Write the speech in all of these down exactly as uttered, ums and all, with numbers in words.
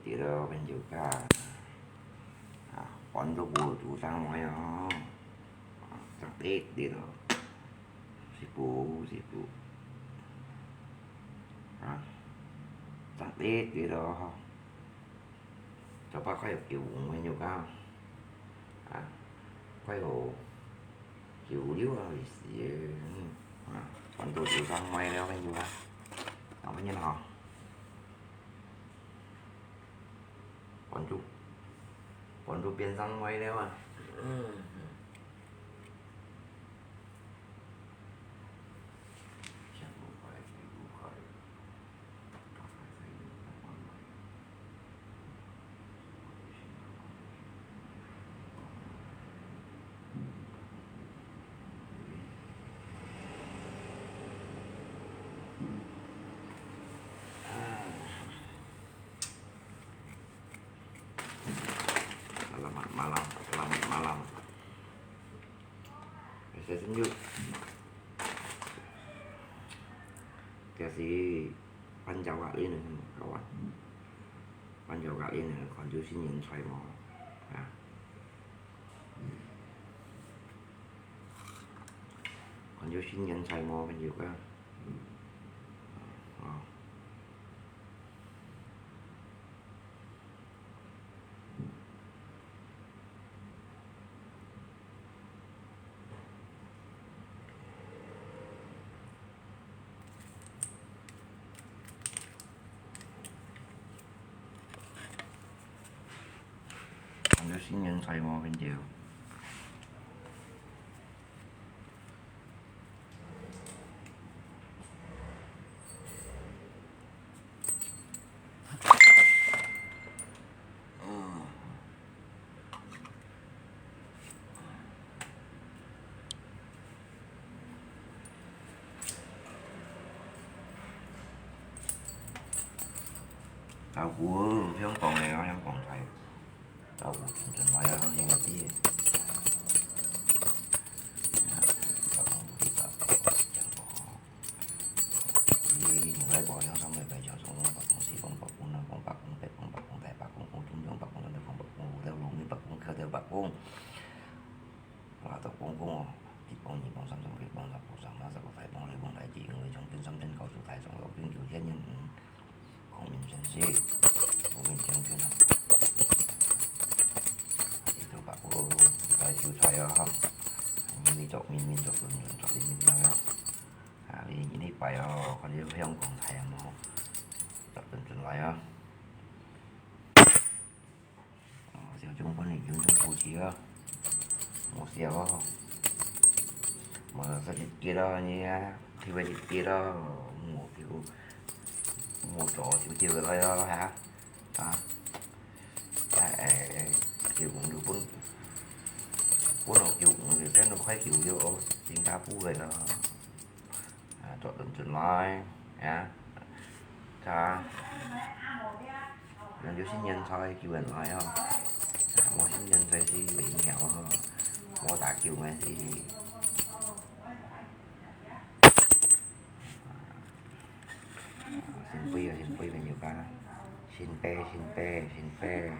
知道，朋友家。啊，搬到屋肚上來哦。啊，正得知道。師傅，師傅。啊，正得知道。早把快有救，朋友家。啊，快有救了啊，意思，嗯，啊，搬到屋肚上來了，朋友家。啊，朋友好。 關注，關注邊上來了啊。嗯。Selamat malam, selamat malam. Saya senyum. Kasi panjawab ini, kawan. Panjawab ini, 看有新人才無？啊。看有新人才無，朋友家。哦。 看有新人才無，朋友。 老古，香港个，香港菜。 老古真真來啊，兄弟。老古不知道，講過。你，你來過兩三個月就從東北風、西風、北風、南風、北風、北風、北風、北風、北風、中央北風、南北風、北風、五條路尾北風、七條北風。 哇，都講講哦，一幫、二幫、三幫、四幫、十幫、十幫、十幫、大幫、二幫、大支，因為從今三千高處大上落，永久天人，嗯，孔明先生，孔明將軍啊。一頭白虎，一頭秀才啊，哈。民族，民，民族，民族，民族，民族啊。啊，你，你拜哦，看你香港太阳哦，十分钟来啊。 哦，小熊分你用用手机啊，無笑哦。無食一節咯，你啊，跳一節咯，無跳，無做就跳落來咯，哈。啊，哎，哎，哎，救公就分，分我救公就真係快救了哦，新加坡个咯。 啊，做陣陣來，啊，他，人有新人才救人來哦，啊，無新人才是袂曉哦，無打救个是。啊，新輩啊，新輩朋友家，新輩，新輩，新輩，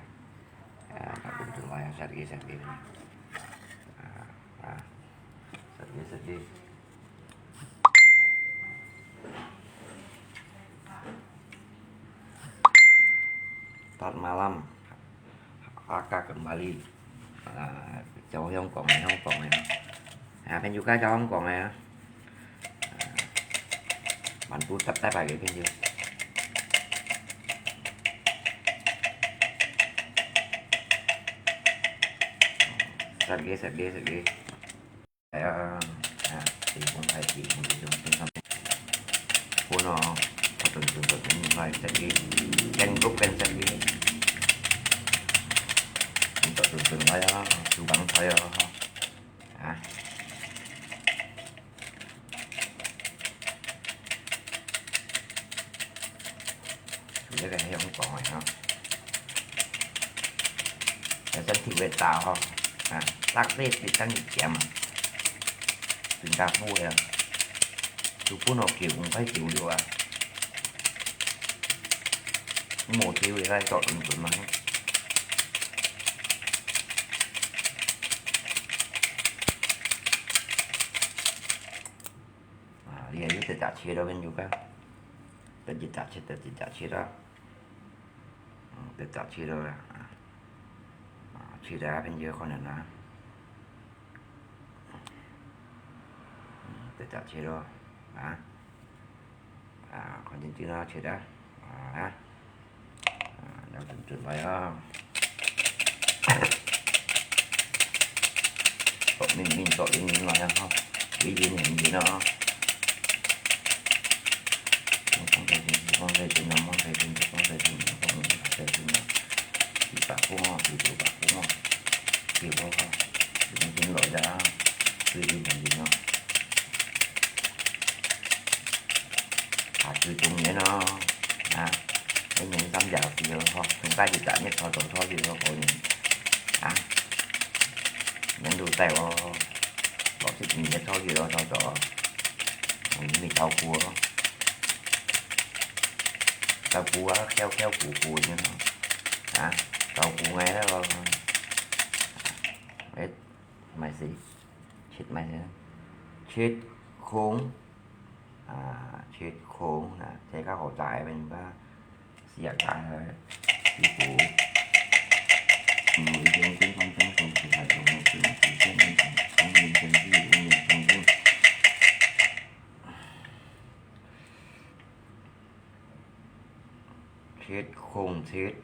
啊，做陣陣來啊，識你，識你，啊，啊，識你，識你。 Selamat malam, Aka kembali. Ah, 走香港个，香港个。啊，朋友家走香港个啊。啊，bantu tap-tap啊，个朋友。Sige, sige, sige. 係啊，係啊，地方係地方，地方，地方。本來，我準準準準來食啲，見谷見食啲，咁就準準來啊，煮飯菜啊，啊。煮一個香港个哈。 有身體會打吼，啊，搭配比較甜嘛，新加坡个，就不能九五塊九六啊。無機會再做恁多嘛。啊，你也有得打切了，朋友个，得一打切，得一打切了，嗯，得打切了啊，啊，切了啊，朋友可能啊，嗯，得打切了啊。 啊，看真真啊，切啊，啊，啊，要準準來啊。做面面做圓圓來啊，吼，圓圓圓圓啊。放開心，放開心啊，放開心，放開心，放開心啊。一百步哦，一百步哦，一百步哦，圓圓來啊，圓圓圓圓啊。 啊，最重要咯，啊，一年三百日吼，從家己逐日做做做日咯，過年，啊，年都在哦，六十二日做日咯，做做，嗯，你照顧咯，照顧啊，照照顧顧人咯，啊，照顧𠊎咯，誒，毋係死。 七麼个？七空，啊，七空啊，這个好在明白，四个，一股，嗯，已經跟方正公司還有那個五年生，五年生，五年生，七空七，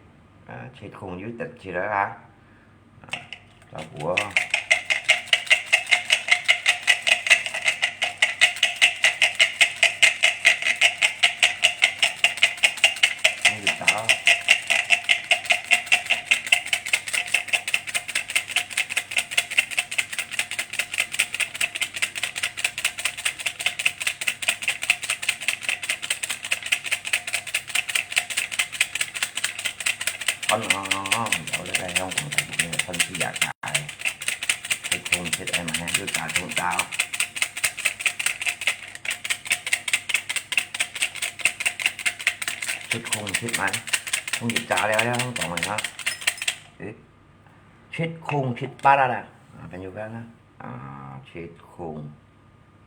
啊，七空有得七个啊。 老虎哦。你就打。 看哦，有這个香港大陸个分析啊，七空七个嘛，又打通到。七空七嘛，空一打了了，講个哈。誒，七空七八啊啦，啊，朋友看啊，啊，七空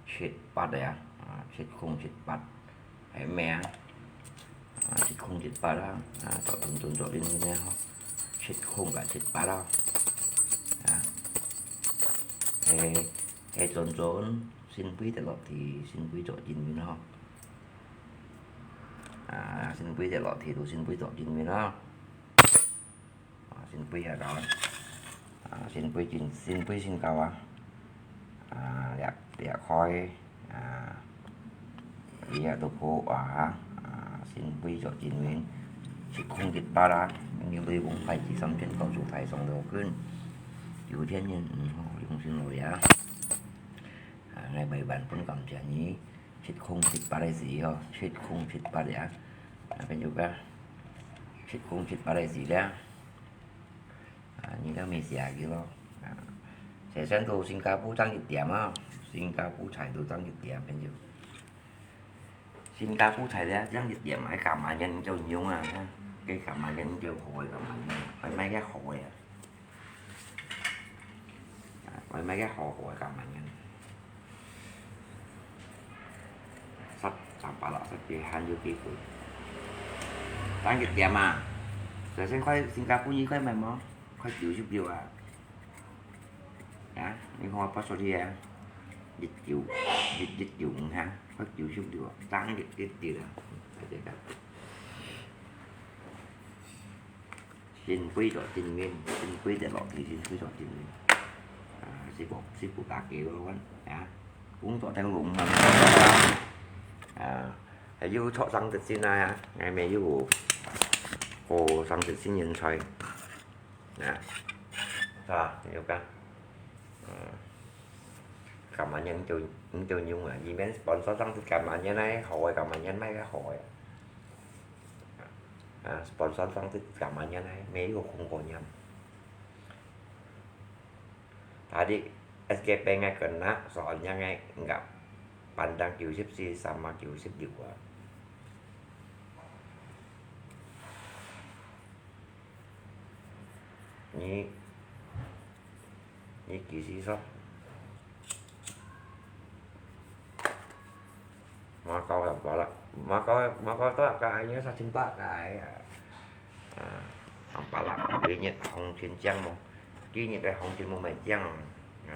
七八个啊，啊，七空七八，係咩啊？啊，七空七八啊，啊，做準準做準準啊，七空个七八啊，啊，係，係準準，新幣跌落去，新幣做準準吼。啊，新幣跌落去，就新幣做準準啊。 啊，新幣啊，到啊，啊，新幣真，新幣新高啊，啊，掠，掠開，啊，佢啊都破啊，啊，新幣做準準，七空一八啊，因為雷公開始三千高處台上頭跟，九天人，嗯，吼，用心落啊，啊，𠊎每晚分感謝你，七空一八个時候，七空一八个啊，啊，朋友啊，七空一八个時咧。 啊，你都毋使去咯。啊，首先到新加坡爭一點啊，新加坡才到爭一點，朋友。新加坡才咧爭一點，還加萬元就用啊，該加萬元就好个，加萬元，還買个好个啊。啊，還買个好好个加萬元。 十，三百六十幾，還有幾貴？爭一點啊！首先看新加坡，你看買無？看九十六啊！啊，你看我發出去啊！一九，一，一九五哈，看九十六啊，爭一點點啊！大家看。 新幣做準準，新幣跌落去，新幣做準準。啊，是無，是無打給我問啊，工作在弄嘛，啊，還有出生的進來啊，還沒有，哦，生的新人才，啊，是吧？有个，嗯，加萬元就，你就用啊，裡面sponsor上是加萬元來，好个加萬元，買个好个。 啊，sponsor上是加萬元來，沒有紅過年。Tadi S K Bank个kena，soalnya ngai enggak pandang九十四 sama九十六啊。你，你幾時說？ Makaw lah pala. Makaw, Makaw tak kaya sa cinta kaya. Ah, ang pala, 今日行情靚無？今日个行情無賣靚哦。啊，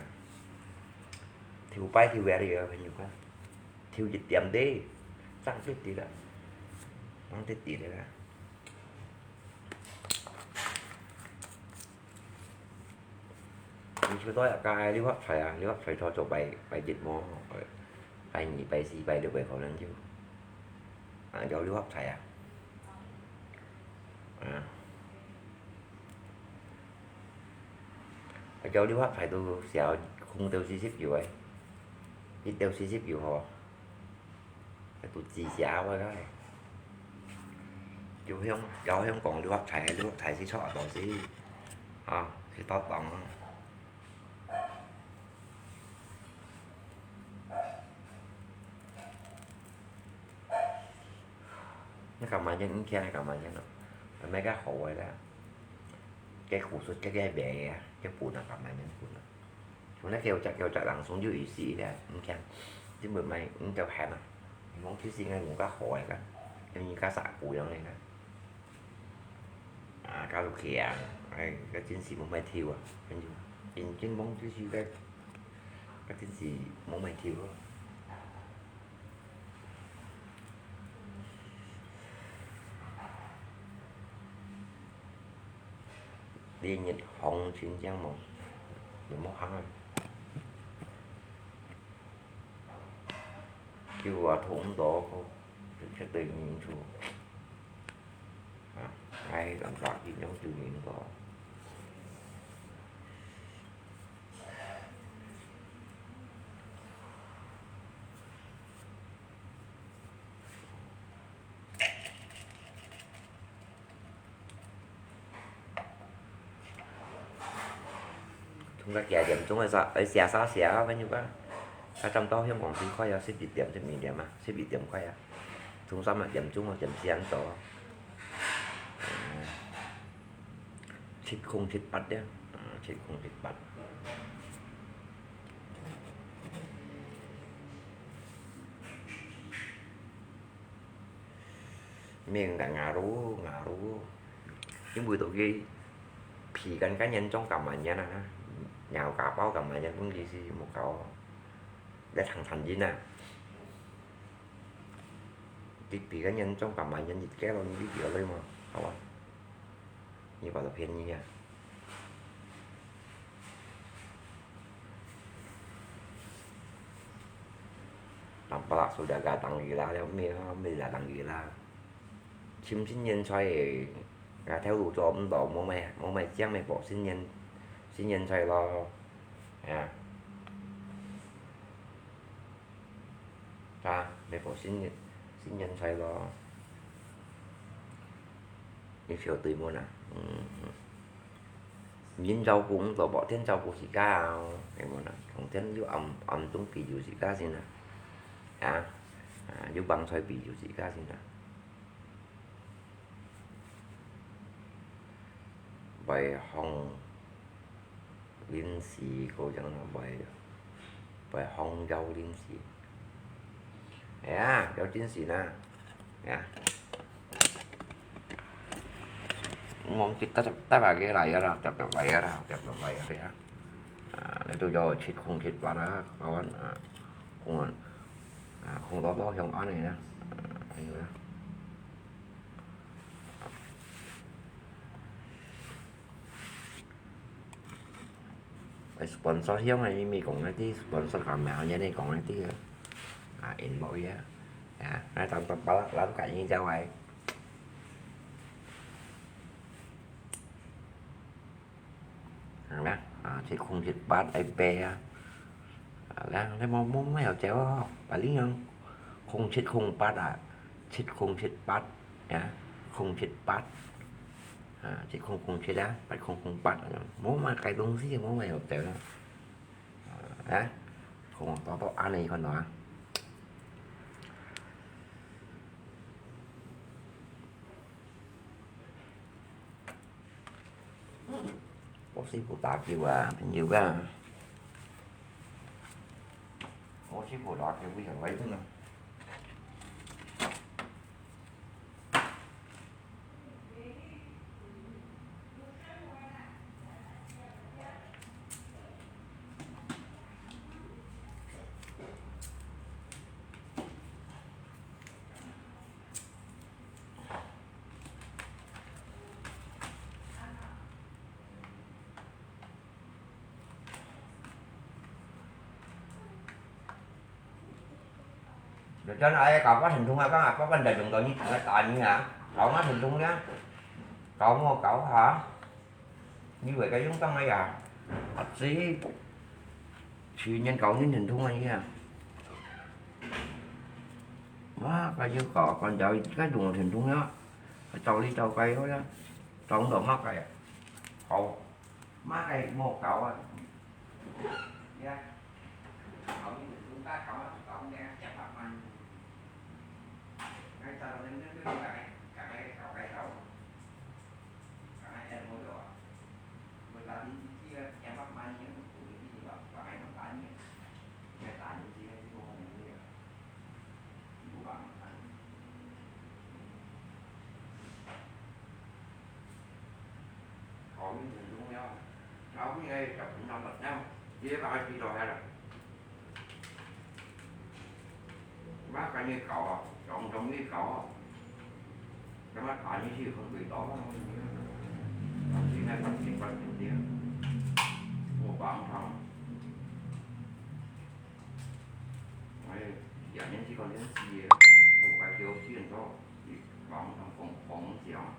頭擺頭个了，朋友啊，頭一點滴，爭滴滴啦，爭滴滴啦。 你就到該六合彩啊，六合彩頭做拜，拜一無，拜二、拜四、拜六个可能就，啊，有六合彩啊。啊。啊，有六合彩都寫空到四十有个，一到四十有吼。 都知寫个啦。有香，有香港六合彩，六合彩係錯啊，都係，啊，係到當啊。你幹嘛呢？你看幹嘛呢？買个好个啦，該股市該个賣个啊，該本啊，幹嘛呢？本啊。 像該叫隻，叫隻人送有意思个，你看，根本買，你就喊啊，你講其實應該用較好个个，用人家啥股樣个个。啊，加入去啊，哎，該真是無買跳啊，真，真，真講就是該，該真是無買跳啊。 連日行情靚無？有無行啊？叫我同到个，絕對認錯。啊，𠊎感覺佢樣就認錯。 從該幾點鐘个時候，愛寫啥寫啊，朋友啊？啊，差不多香港時快啊，十一點、十二點啊，十一點快啊。從三點鐘啊，點四點鐘啊。嗯，七空七八的，啊，七空七八。 明个ngã lùi，ngã lùi。因為到佢比緊該年中感冒年啊，然後家暴感冒年，問題係無搞，來談談人啊。佢比緊年中感冒年，一個咯，你比較累嘛，好吧？你把它便宜啊。 Nampak sudah datang gila，了，咩，咩datang gila。尋新年菜个，𠊎頭路做毋到，無買，無買靚个，無新年，新年菜咯，係啊。 啊，買包新年，新年菜咯。你笑對無啦？嗯，嗯。人照顧毋到，無天照顧自家啊，係無啦？同天有暗，暗中庇佑自家先啦。啊，啊，有幫菜庇佑自家先啦。 會放臨時，過種會，會放有臨時。係啊，有臨時啦，係啊。我們去搭，搭下个來个啦，搭搭來个啦，搭搭來个呀。啊，你都有七空七八啊，kawan啊，kawan啊，空多多像恁樣啊，啊，係啊。 Sponsor hiong ai, mi kong ai ti sponsor kamera ai ni kong ai ti. Ah, inbox ya. Ya, ai tam tam palak lam ka ni jawai. Hang na, ah, 七空七八 ai pe ya. 啊，然後你無，無，無要走哦，把你用空七空八啊，七空七八，啊，空七八，啊，七空空七啊，八空空八啊，無買該東西，無買要走啊。啊，空多多安尼看到啊。師傅打狗啊，朋友啊。我師傅打狗，我想來聽啊。 Jangan ai kapa sentung apa apa kan dadung kau ni tengah tani ha. Kau mah sentung dia. Kau mau kau ha. Ni wei kau yung tang ai ya. Atsi. Sinian kau ni sentung ai ya. Mah kau yung kau kan jauh kau dung sentung ya. Kau tahu li tahu kau ya. Tahu dah mah kau ya. Kau. Mah kau mau kau ah. Ya. Kau ni sentung kau kau mah kau ni ya. Cepat man. Mah kau ni kau ah, tong tong ni kau ah. Kau mah tani si không bị đó. Tao si nai tao si quan trọng dia. Mua bán thằng. Ai, ya nhân si còn nhân si. Mua cái kiểu si đó. Bán thằng phòng phòng si ah.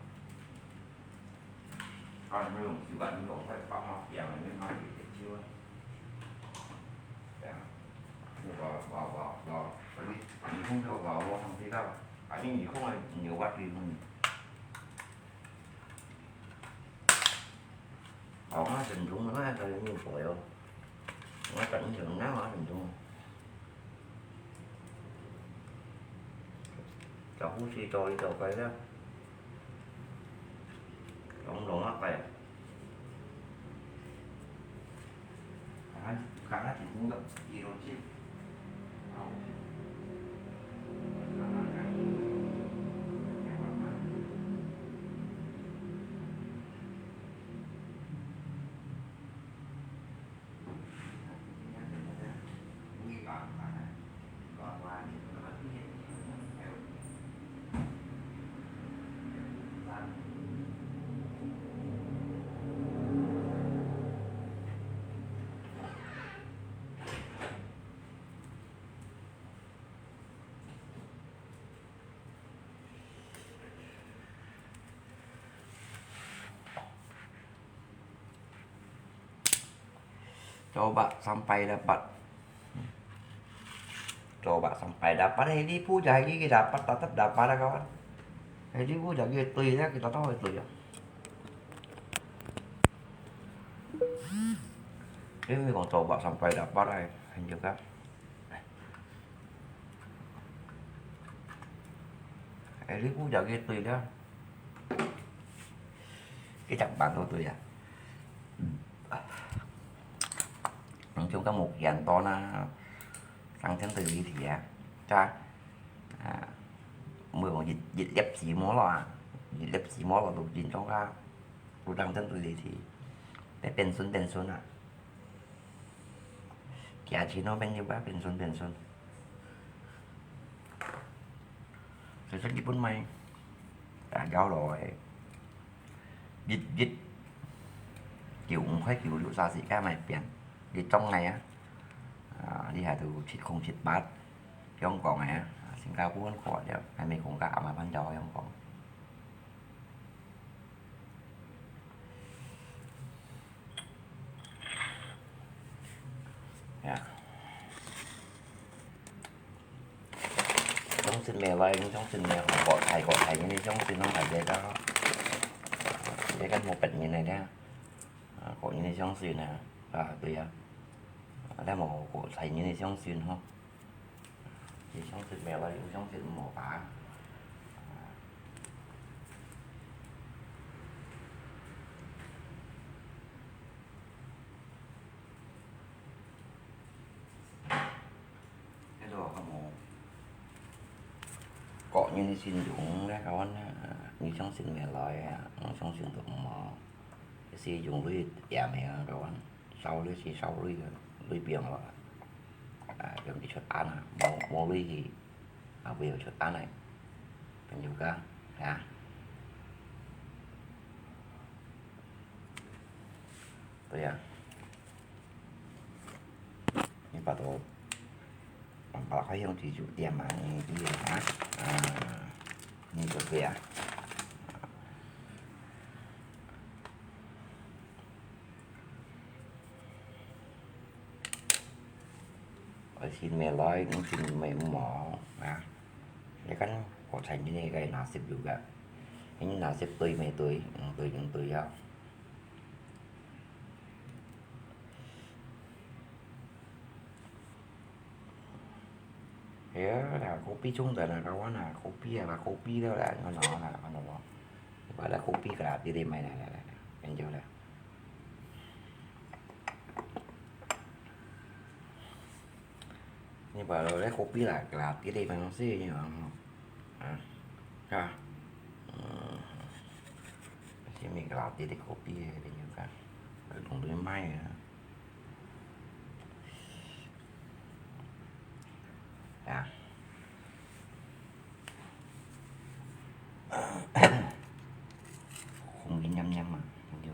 Ăn hông, chịu ăn hông, phải pha mọc dẻo, mới mọc dẻo, dẻo chưa? Dẻo. Ủa, vào, vào, vào, vào. Cái này, anh không cho vào, vào không thấy đâu. Anh ấy không ai nhiều bắt đi luôn. Ở ngoài rừng rung nó là cái như vậy không? Ngoài rừng rung nó là rừng rung. Cháu cũng chỉ cho đi cháu cái đó. Cháu không懂mắc phải. Kháng, kháng thì cũng được, đi đâu chứ. Coba sampai dapat. Coba sampai dapat. Hei, tipu aja, hei, dapat, tetap dapat lah, kawan. Hei, tipu aja, gitu ya, kita tahu itu ya. Ini kong coba sampai dapat, eh, lanjut kan. Hei, tipu aja, gitu ya. Cái chặt bạn của tôi à. Nói chung có một dàn to nó tăng thêm từ lý thì à. Cha. À, mười một dịch, dịch lép xí mó lo à. Dịch lép xí mó lo tụ trình trong ra. Tụ tăng thêm từ lý thì. Để bên xuân, bên xuân à. Kia chỉ nó bên như bác bên xuân, bên xuân. Rồi chắc đi bốn mươi. Đã giao rồi. Dịch, dịch. Kiểu không phải kiểu dụ xa xỉ cái mày biển. Dịch trong ngày á. À, đi hài từ chín không chín八. Trong còn này á. À, Singapore khỏi đi. Hai mươi không cả mà bán giao trong còn. Ya. Trong sinh mẹ vậy, trong sinh mẹ họ có thầy, có thầy như trong sinh nó phải dễ đó. Dễ cái một bệnh như này đó. À, có như trong sinh nè. À, bây giờ. Đây mà có thầy như trong sinh hả? Chỉ trong sinh mẹ vậy, trong sinh mổ phá. 个人信用咧，个話呢，你相信乜來啊，毋相信都毋好。係用鐳點个啊，个話，燒鐳係燒鐳个，鐳變落來，啊，用佢出絚啊，無無鐳去，啊，會有出絚个，朋友家，啊。對啊。你把到，把開用居酒店嘛，你知道啊？啊，你就對啊。愛信乜來，毋信乜無啊。你看，我才你那個拿色有个，你拿色對乜對，毋對就對啊。哎呀，那kopi中的那个碗啊，kopi啊，那kopi了啦，看到啦，看到无？你把那kopi给他弟弟买来来来来，研究了。你把那kopi啦，给他弟弟买东西，你看哈，啊，是吧？嗯，先给他弟弟kopi，研究看，弄对卖啊。 啊。空氣黏黏嘛，朋友。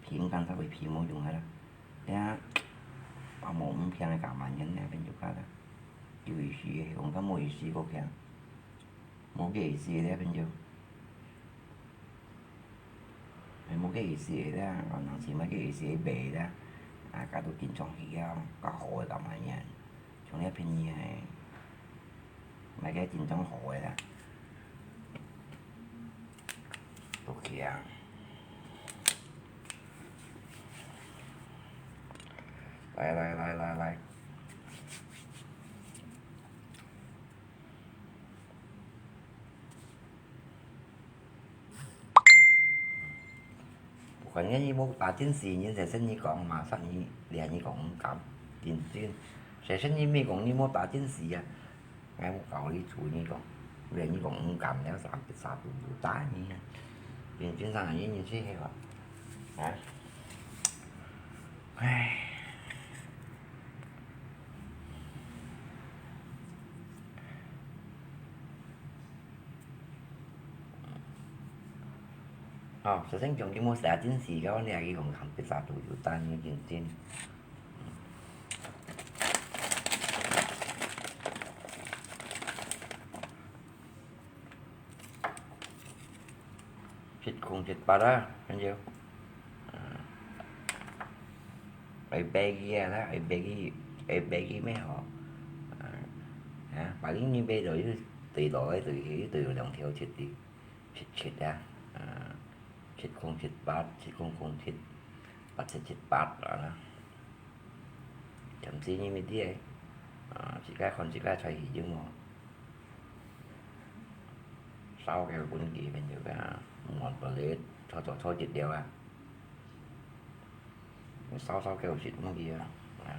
皮毋乾燥，皮無用个啦。等下，把毛毋平个搞慢人呢，朋友家啦。有意思个，講較無意思个，OK啊。 無个意思个朋友。無个意思个啦，人尋無个意思个賣啦，啊，搞到緊張去啊，較好个幹嘛呢？像你便宜个，買个緊張好个啦。OK啊。來來來來來。 不管你有無打進去，人先生你講，馬上你，連你講毋敢，認真。先生你沒講，你無打進去啊，𠊎無搞你主，你講，連你講毋敢，了啥啥都不打你啊。認真上，你認真係吧？啊？唉。 哦，首先講你無寫進去，然後你還去用紅筆寫都有，但你認真。七空七八啊，朋友。啊，愛買佢啊啦，愛買佢，愛買佢咩吼？啊，啊，反正你買到一對路个，對，一對有兩條七的。 七七啊，啊，七空七八，七空空七，八七七八啊啦。暫時你乜知个，啊，自家看自家才去用哦。燒个本機朋友啊，毋好不列，炒炒炒一條啊。 燒燒夠食，毋記啊，啊，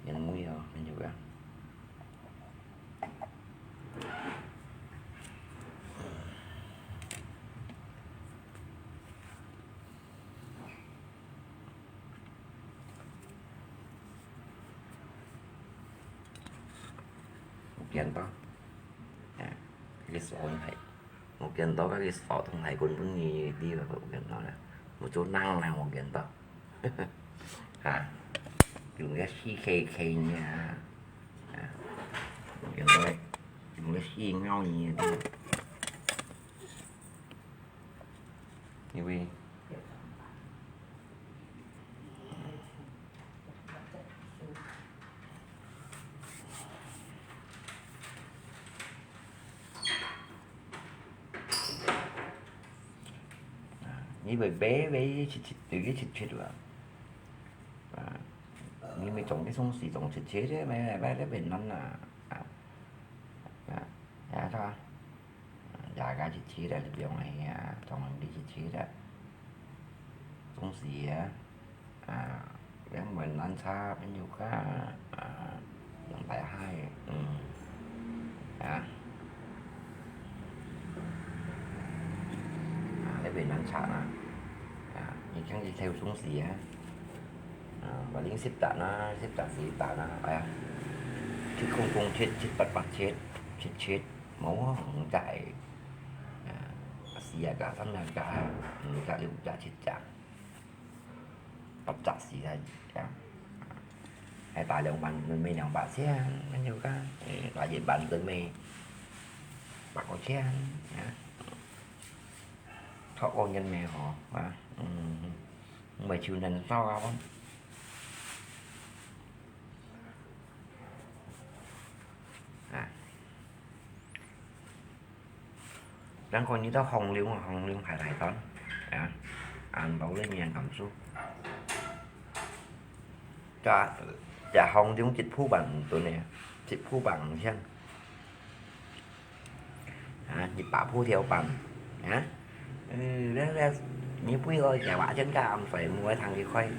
因為哦，朋友啊。有見到，啊，這個所在。 無見到該個手動海軍本你知無？無見到咧，無做人咧，無見到。哈，用个死K K呢，啊，用个，用个死貓呢，因為 你會買，買七七，對个七七啊。啊，你咪總个總是總七七个，買，買，買，買，買，啊，啊，啊，啊， 也个七七个，你毋用个啊，同人哋七七个。總是啊，啊，兩萬難差，朋友家，啊，兩百海，嗯。啊。啊，這邊難產啊。啊，你看這條東西啊。啊，paling十隻啊，十隻四隻啊，哎呀，七空空七，七八八七，七七，無啊，五隻个。啊，四隻加，三隻加，五隻、六隻、七隻。 八隻四隻啊。還打兩萬，每兩百千，恁樣个，嗯，打一萬就每百個千啊。Thọ ôn nhân mẹ họ啊，嗯，mười triệu nhân sau啊。啊。 Răng kau ni tau hong liu, hong liu hai hai ton. Ya. Ăn bao lê nhi ăn cảm xúc. Chả, chả hong liu chit phu bản tuần này, chit phu bản hiên. Ha, chit pah phu theo bản. Ha. Ừ, lê, lê, ni pui ơi, chả vả chân cả, ăn phải mua thằng đi khoai.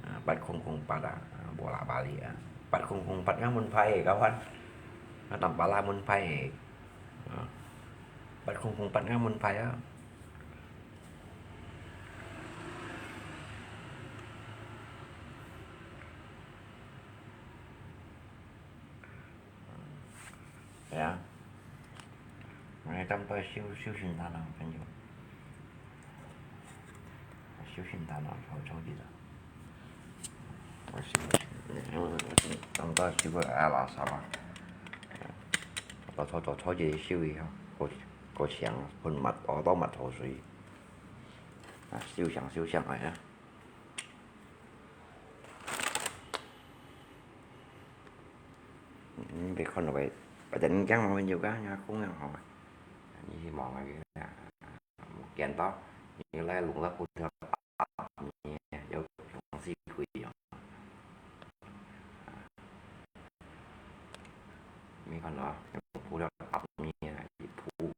À, 八空空八啊，啊，無啦，巴黎啊。八空空八ngă mun phai kawan. Ngă tăm pala mun phai. À, 八空空八ngă mun phai á. Ya. Ngai tăm toi siu, siu sin ta nang, kan yu. Siu sin ta nang, chau, chau di ta. Oi, siu, siu, tăm toi siu, a, la sa ba. Tao chau, tao chau di siu i ha. Ko, ko siang, phun mat, o, tao mat thô sui. A, siu siang, siu siang, ai, a. Ừm, về con vậy, bây giờ nó gắn vào nhiều cái nha, cũng là họ. Như hy vọng là cái, à, một kiện đó, như là lùng lắm, cũng theo tập nhẹ, theo chúng sĩ quỷ. Mấy con đó, cũng theo tập nhẹ, thì phủ.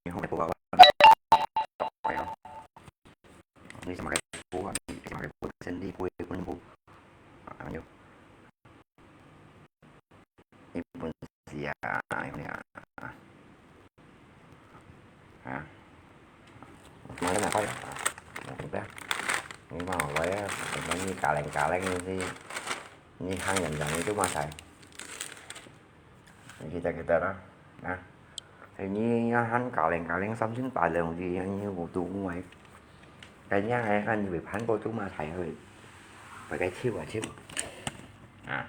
Như không phải phủ vào. Ni sama kayak buah, ni sama kayak buah, sendi buah, buah, buah. Ah, yuk. Ni pun sia, ah, ini, ah. Ha? Mana nak kau? Ah, udah. Ni mau apa ya? Ini kaleng-kaleng ni si. Ni hang yang yang itu masai. Kita-kita lah. Nah. Ini ya han kaleng-kaleng samsin padang di yang ini butuh umai. Kanya ai kan ni han ko tu ma thai hơi. Phải cái chiêu à chiêu. À.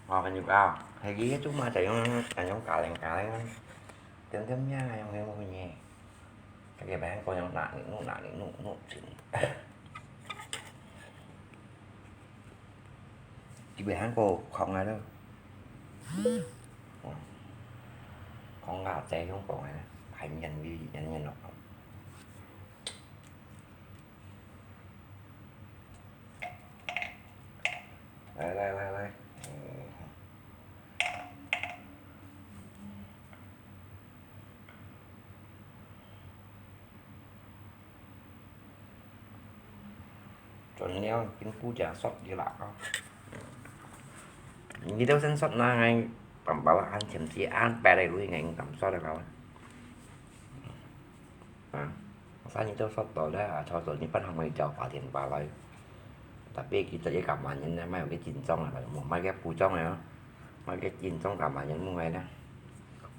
Ờ, hình như à, hay ghi tu ma thai yung, yung kaleng-kaleng. Tem tem ya yung yung nhẹ. Cái kia bán cô nhau nặng nụ nặng nụ nụ chỉnh. Chỉ bị hán cô không ai đâu. Không ngờ chạy không còn ai. Phải nhận đi, nhận nhận nó không. Đây, đây, đây, đây. Chọn neo, chính phủ trả sót đi lại không? Như đâu sân sót là ngay, tầm bảo là ăn chém chi ăn bé đây lui ngay tầm sót được không? À, sao như đâu sót đó đấy, à, cho rồi như phát hồng này cho khóa tiền vào lấy. Tapi kita je kamar ni, mai cái chín trong là, mua mai cái phủ trong này, mai cái chín trong kamar ni mua ngay đó.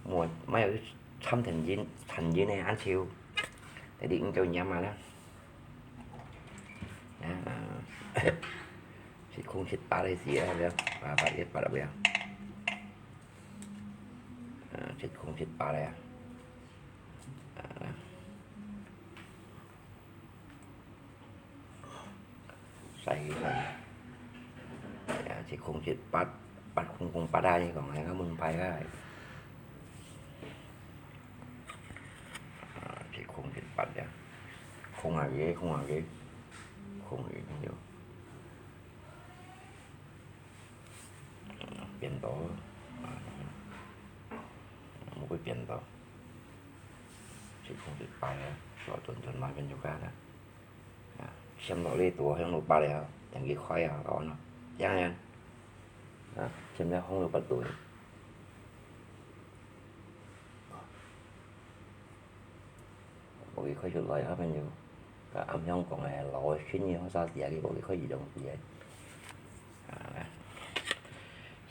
Mua mai cái trăm thành chín, thành chín này ăn chiêu. Thế thì cũng kêu nhắm mà đó. Đó, à, xịt không xịt ba đây gì á, đó. Ba, ba, ba, ba, ba. À, xịt không xịt ba đây à. À. Sai cái này. À, xịt không xịt ba, ba không không ba đây, còn này có mừng phải cái này. À, xịt không xịt ba đây. Không là gì, không là gì. Không gì, không gì. 顛倒，啊，毋會顛倒。就控制擺啊，小轉轉慢慢就開啦。啊，閃落去多，向落八了，等佢開啊，搞完了，這樣呀。啊，前面紅了八度。 無佢開出來啊，朋友。甲暗香講个，老个新个，好啥事啊，佢無佢開始用佢个。啊，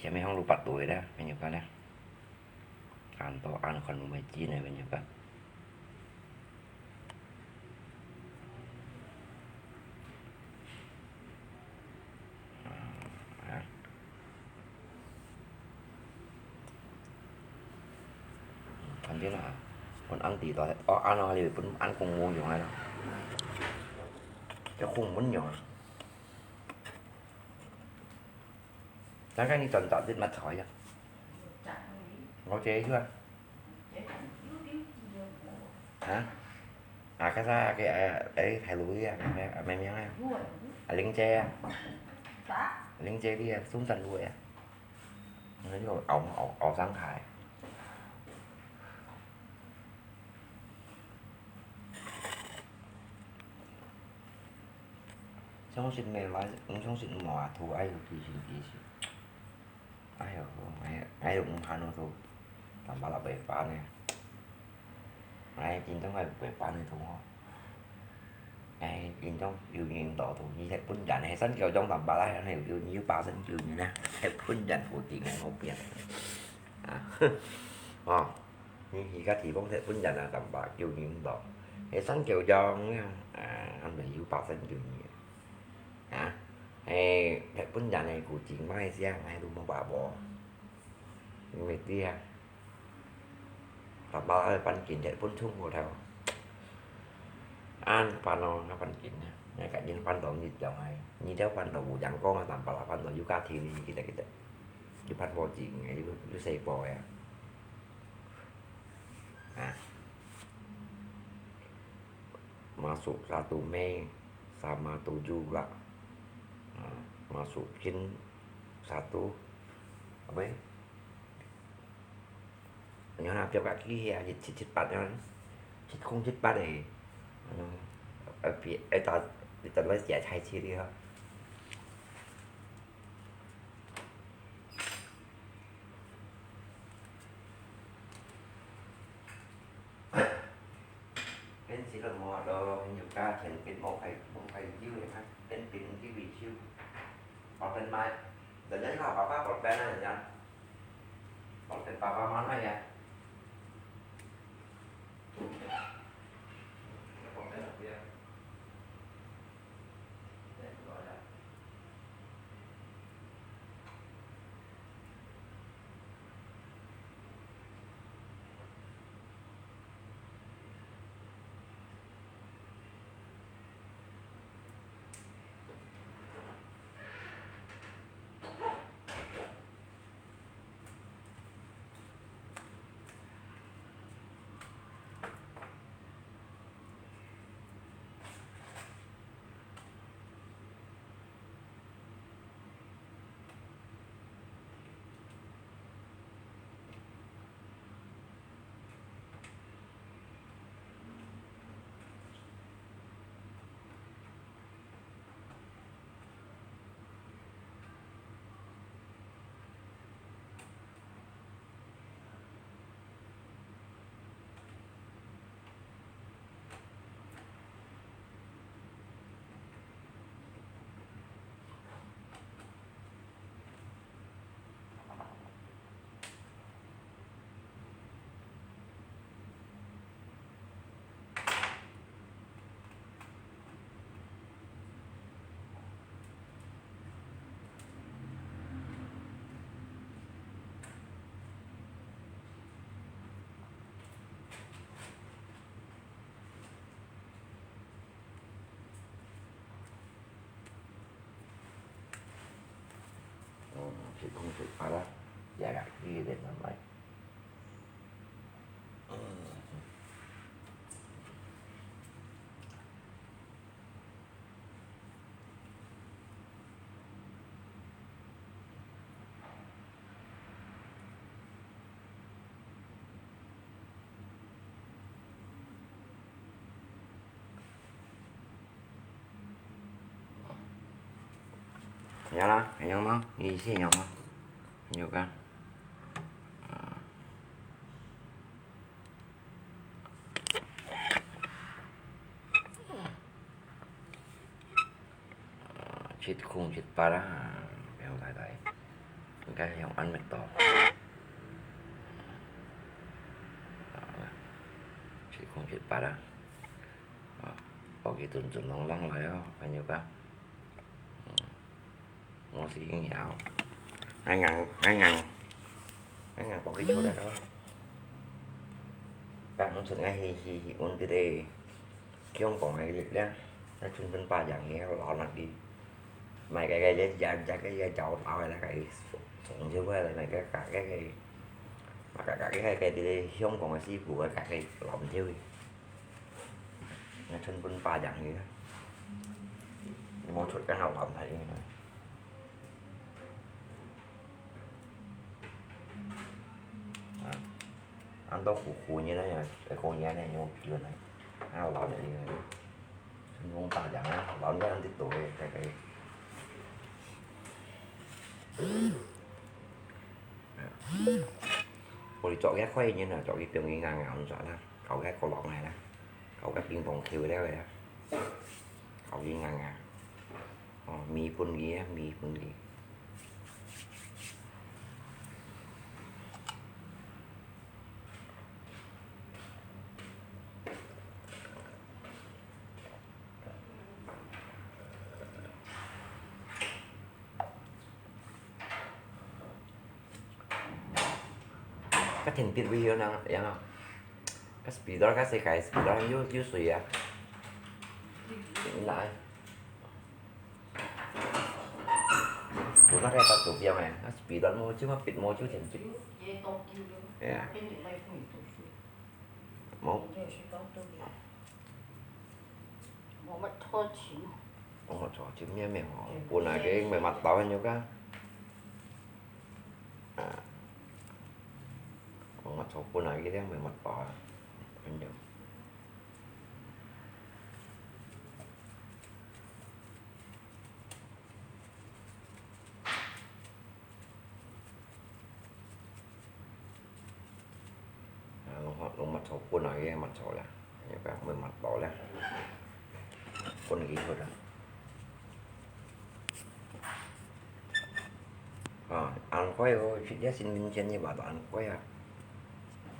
下面放入八度个啦，朋友看啦。按到按看有無進个，朋友看。啊，啊。 反正啊，分恁地道，哦，恁樣你分恁公務用个啦，就公務用啊。大概你轉達啲乜菜啊？我這一個啊。啊？啊，該啥，該，哎，哎，海鱸魚啊，咩，咩名啊？啊，玲姐啊。啥？玲姐，你啊，中山路个啊。 嗯，有熬，熬，熬上海。相信你來，毋相信無啊，圖愛有記性，記性。哎喲，哎，哎喲，毋盼到圖，淡薄仔袂辦呢。哎，真正係袂辦个圖吼。 哎，印度有印度圖，你日本人，係三九章淡薄仔，有，有，有八成九呢，日本人有定个毛病。啊，哦，你而家提供日本人啊，淡薄有印度，係三九章啊，啊，佢有八成九呢。啊，哎，日本人个古今賣相，哎，都無辦法。 因為這啊，爸爸愛搬緊，日本中國頭，恁煩惱，愛搬緊啊，愛趕緊搬到日本來，日本搬到有陽光啊，但爸爸搬到有家庭，記得記得，有搬無緊个，有，有細胞个啊。啊。 Masuk satu Mei sama tujuh lah. Ha, masukin satu, apa ni? Nyo na piak kaki ya, 七七八 nyo. 七空七八 eh. Anu, eh, pi-, eh, ta, ta, ta, เป็นสิลมอดอเป็นอยู่กล้าเขียนเป็นโมไคโมไคคิวเลยครับเป็นเป็นที่วีคิวออกเป็นไม้เดี๋ยวจะให้เราป้าป้าปลดแปลงนะเดี๋ยวจะปลดเป็นป้าป้ามาให้ไงปลดเป็นแบบเดียว 哦，係空氣，好啦，也係佢个能力。嗯。有啦，有無？你意思有無？有个。啊。啊，七空七八啦，不用太大，应该用安metto。啊，七空七八啦。啊，包起准准啷啷来哦，朋友个。嗯。 我是硬要，硬硬，硬硬，硬硬包佢出來咯。但係𠊎係，係，係，阮這个香港个力量，那全部把洋个老那裡，買个个也，也，也个也找到个那个中秋个那个个个，那个个个个香港个師傅个个老唔少个。 你全部把洋个，你無出个好老太个。啊，安到苦苦呢，那个过年呢，有皮个呢，还有老的呢，全部把洋啊，老的安得多个，才可以。我哋做个快人啊，做个中意硬硬做啦。 搞个角落來啦，搞个乒乓球了个啦，搞佢硬硬。哦，米分佢啊，米分佢。 該田筆會有人，有人，該spidol，該世界spidol有，有水啊。來。有那個到圖標誒，該spidol無就，該筆無就田筆。係啊。無。 無乜多錢。無錯，就咩咩吼，本來个買麥當勞个。啊，無錯，本來个買麥當勞，朋友。 啊，攏好，攏毋錯，本來个毋錯啦，又講毋係毋好啦，分佢好啦。啊，恁快哦，食了新年前你話都恁快啊。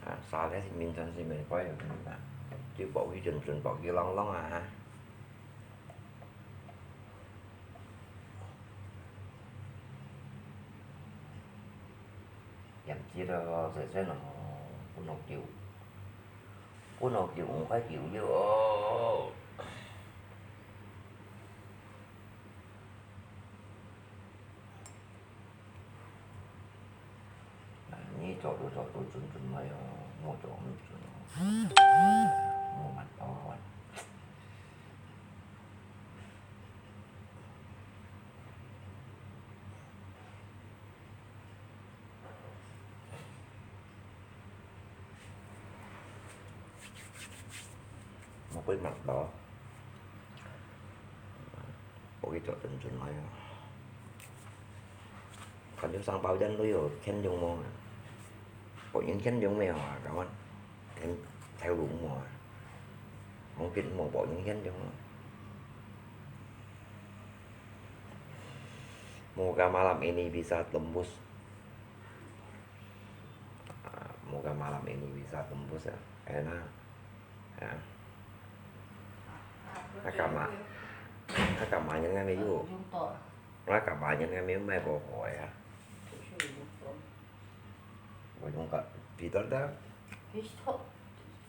啊，食了新年前，新年快樂啊，就包起準準，包起啷啷啊，哈。 點擊了，這些哦，不能丟，不能丟，五塊九六哦。 你做都做到準準來哦，莫做毋準哦，莫慢到啊。 莫分慢到，我去做準準來哦。 看有生包煙都有錢用無啊？包煙錢用無啊？Kawan，錢財路無啊？Mungkin無包煙錢用啊。Moga malam ini bisa tembus. Ah, moga malam ini bisa tembus ya. Enak. Ya. Agama. Agama yang kami yuk. Agama yang kami mai boho ya. Wa yung ka Peter da. Peter,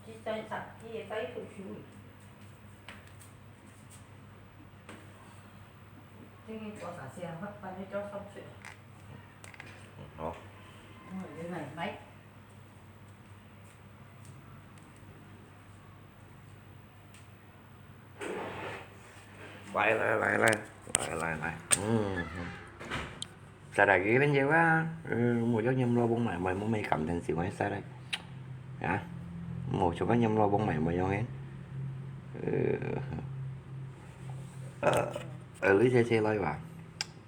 Peter sa, Peter itu sini. Tingin ko sa siya, pa ni Joseph siya. Hop. Oh, yun na, Mike. 來來來來來來來，嗯，再來一個朋友啊，嗯，我叫閻羅王買買，我沒感情喜歡再來，啊，我就跟閻羅王買買用的，呃，呃，呃，你這這來吧。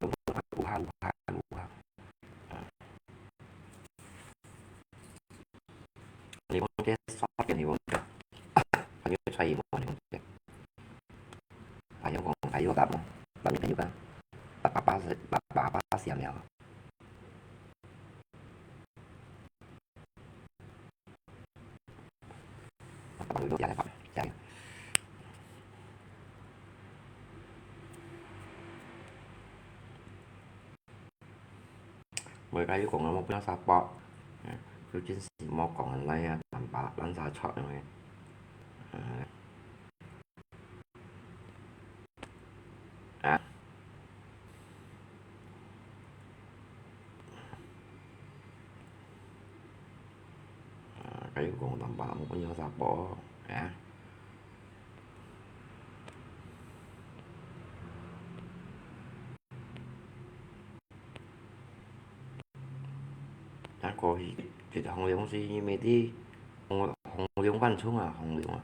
烏下烏下烏下。你講這刷片，你講這，還有出來無？你講這，還有講，還有答無？答你朋友講，爸爸爸是，爸爸爸想了。 Mời các bạn cùng một bữa sa bọ. Chú chính sĩ mô cổng online á, làm bà lăn xa chọn rồi. À. À, cái cũng tầm ba một con sa bọ. À. Nó có gì, thì hồng liu gì, mày đi, hồng, hồng liu văn chung à, hồng liu à.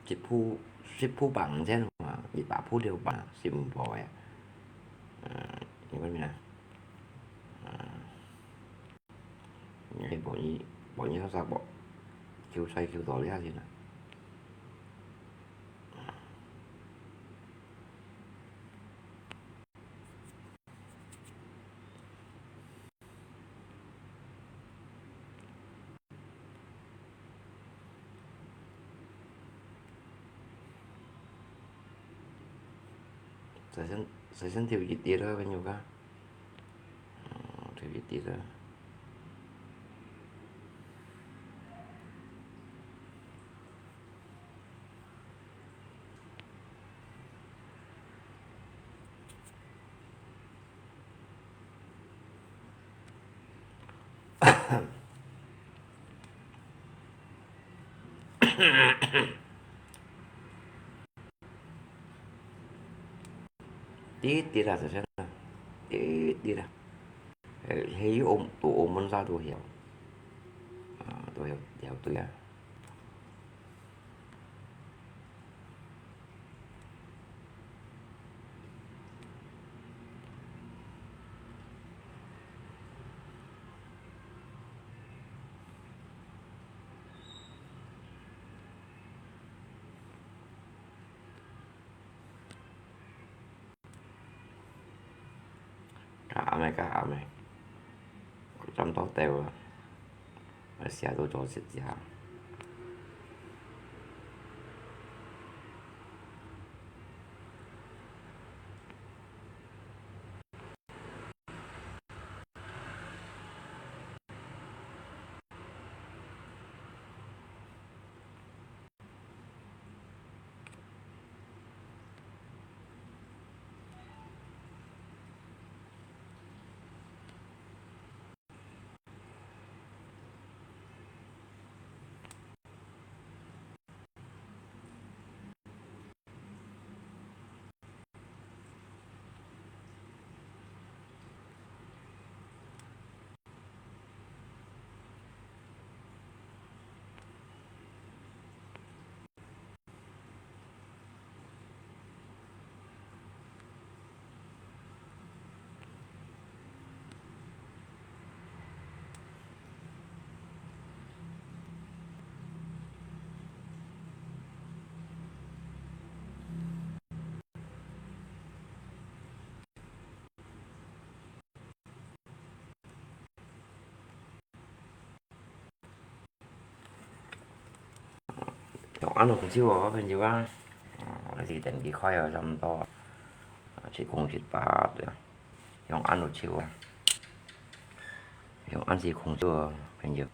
十步，十步傍前嘛，一百步六步，十步呀。呃，因為咩啊？呃，因為無你，無你好啥無，救災救到這先啊。 細聲，細聲調一啲啦，朋友啊。哦，調一啲啦。 滴滴啦，就係啦，滴滴啦。誒，係有澳，到澳門啥都曉，啊，都曉，曉對啊。 較暗个，較暗个，差毋多到啊，𠊎寫到做食食。用恁樣控制哦，朋友啊。哦，你是電視開啊，差毋多啊，七公斤八對啊。用恁樣手啊，用恁樣控制哦，朋友。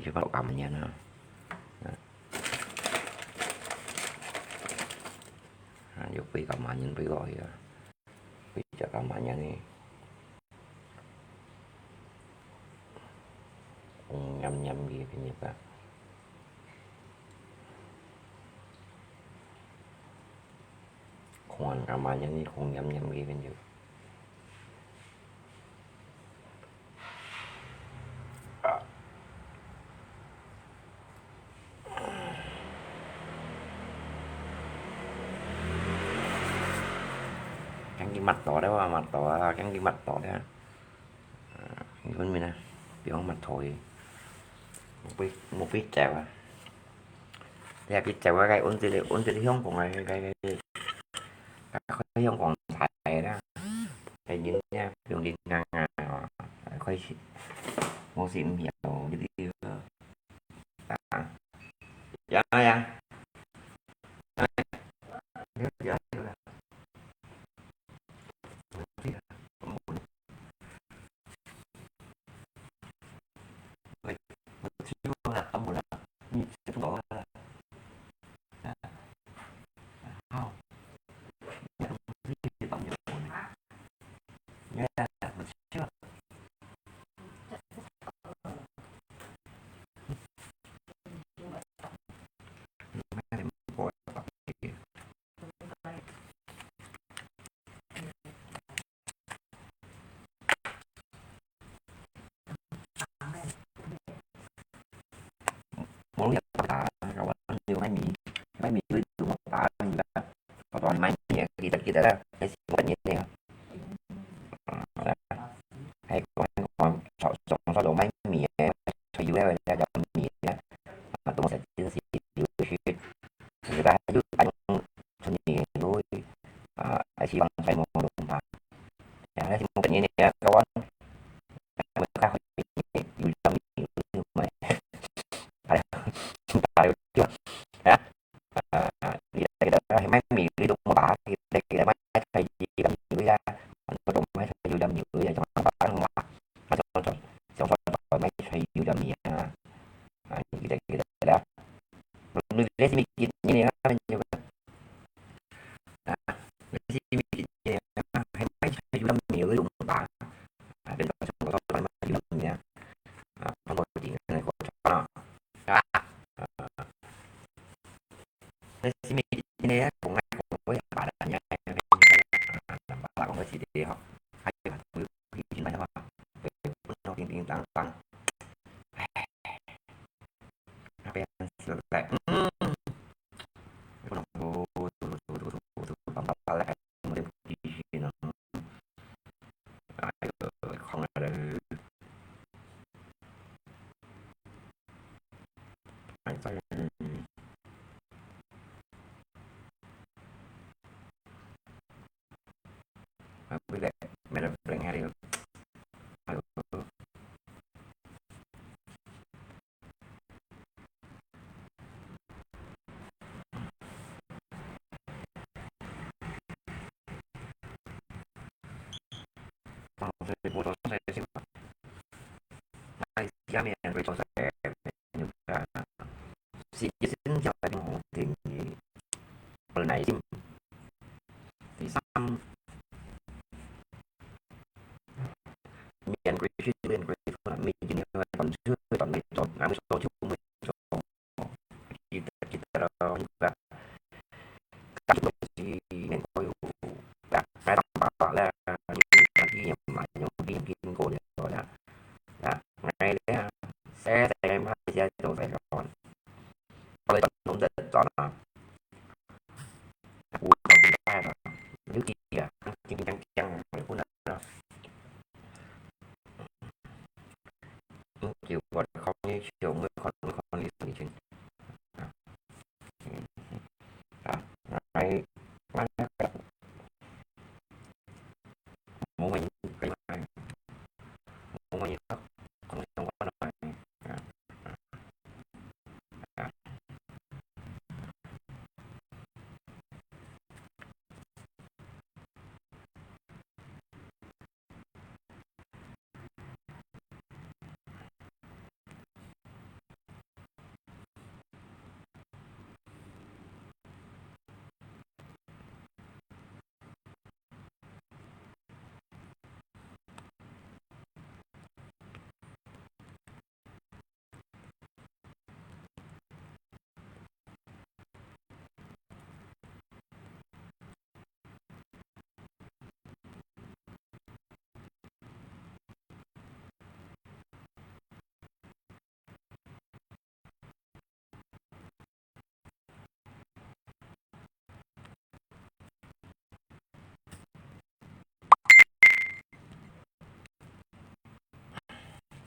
就放到咁樣啊。啊，又飛到慢慢飛落去啊，飛到咁慢樣呢。紅炎炎个朋友啊。 看，慢慢仔，紅炎炎个朋友。啊。驚佢抹到了啊，抹到啊，驚佢抹到了。啊，你分明啊，比方抹到个，莫飛，莫飛走啊。 你係別隻个，該安隻个，安隻个香港个，該，該，該，該香港牌个啦。係人家用人家啊，開始，我是毋曉呢啲啊。呀，呀。無人打，我有買米，買米佢都無打，你看，我都買米，記得，記得啦，還係五百年个啊。啊，還講，講，早，早，早都買米个，所以有个，有米个，啊，都無食，真係有趣。 Sila yu ayong suni lui, ah, ay si bang sa mo lumpa. Ya, si mo kanina ya kawan. Ay, mo ka yu jam yu mai. Ay, ay, ya. Ah, kita, kita, mai mi yu mo ba, kita, kita mai sa yu jam yu ya. Ano to mai sa yu jam yu ya, sa bang ma. Sa, sa, sa, mai sa yu jam ya. Ah, kita, kita, kita. Nung lesi mikit ini ya, kan juga. Nah, lesi mikit ini ya, hai mai sai yulam mi yu ba. Ah, dan pasal ko sa mai yulam ya. Ah, pang ko ting na ko sa na. Ah, lesi mikit ini ya, kung ay kung ay para niya. Ah, para kung si dia ha. Ay, ay, ay, ay, ay, ay, ay, ay, ay, ay, ay, ay,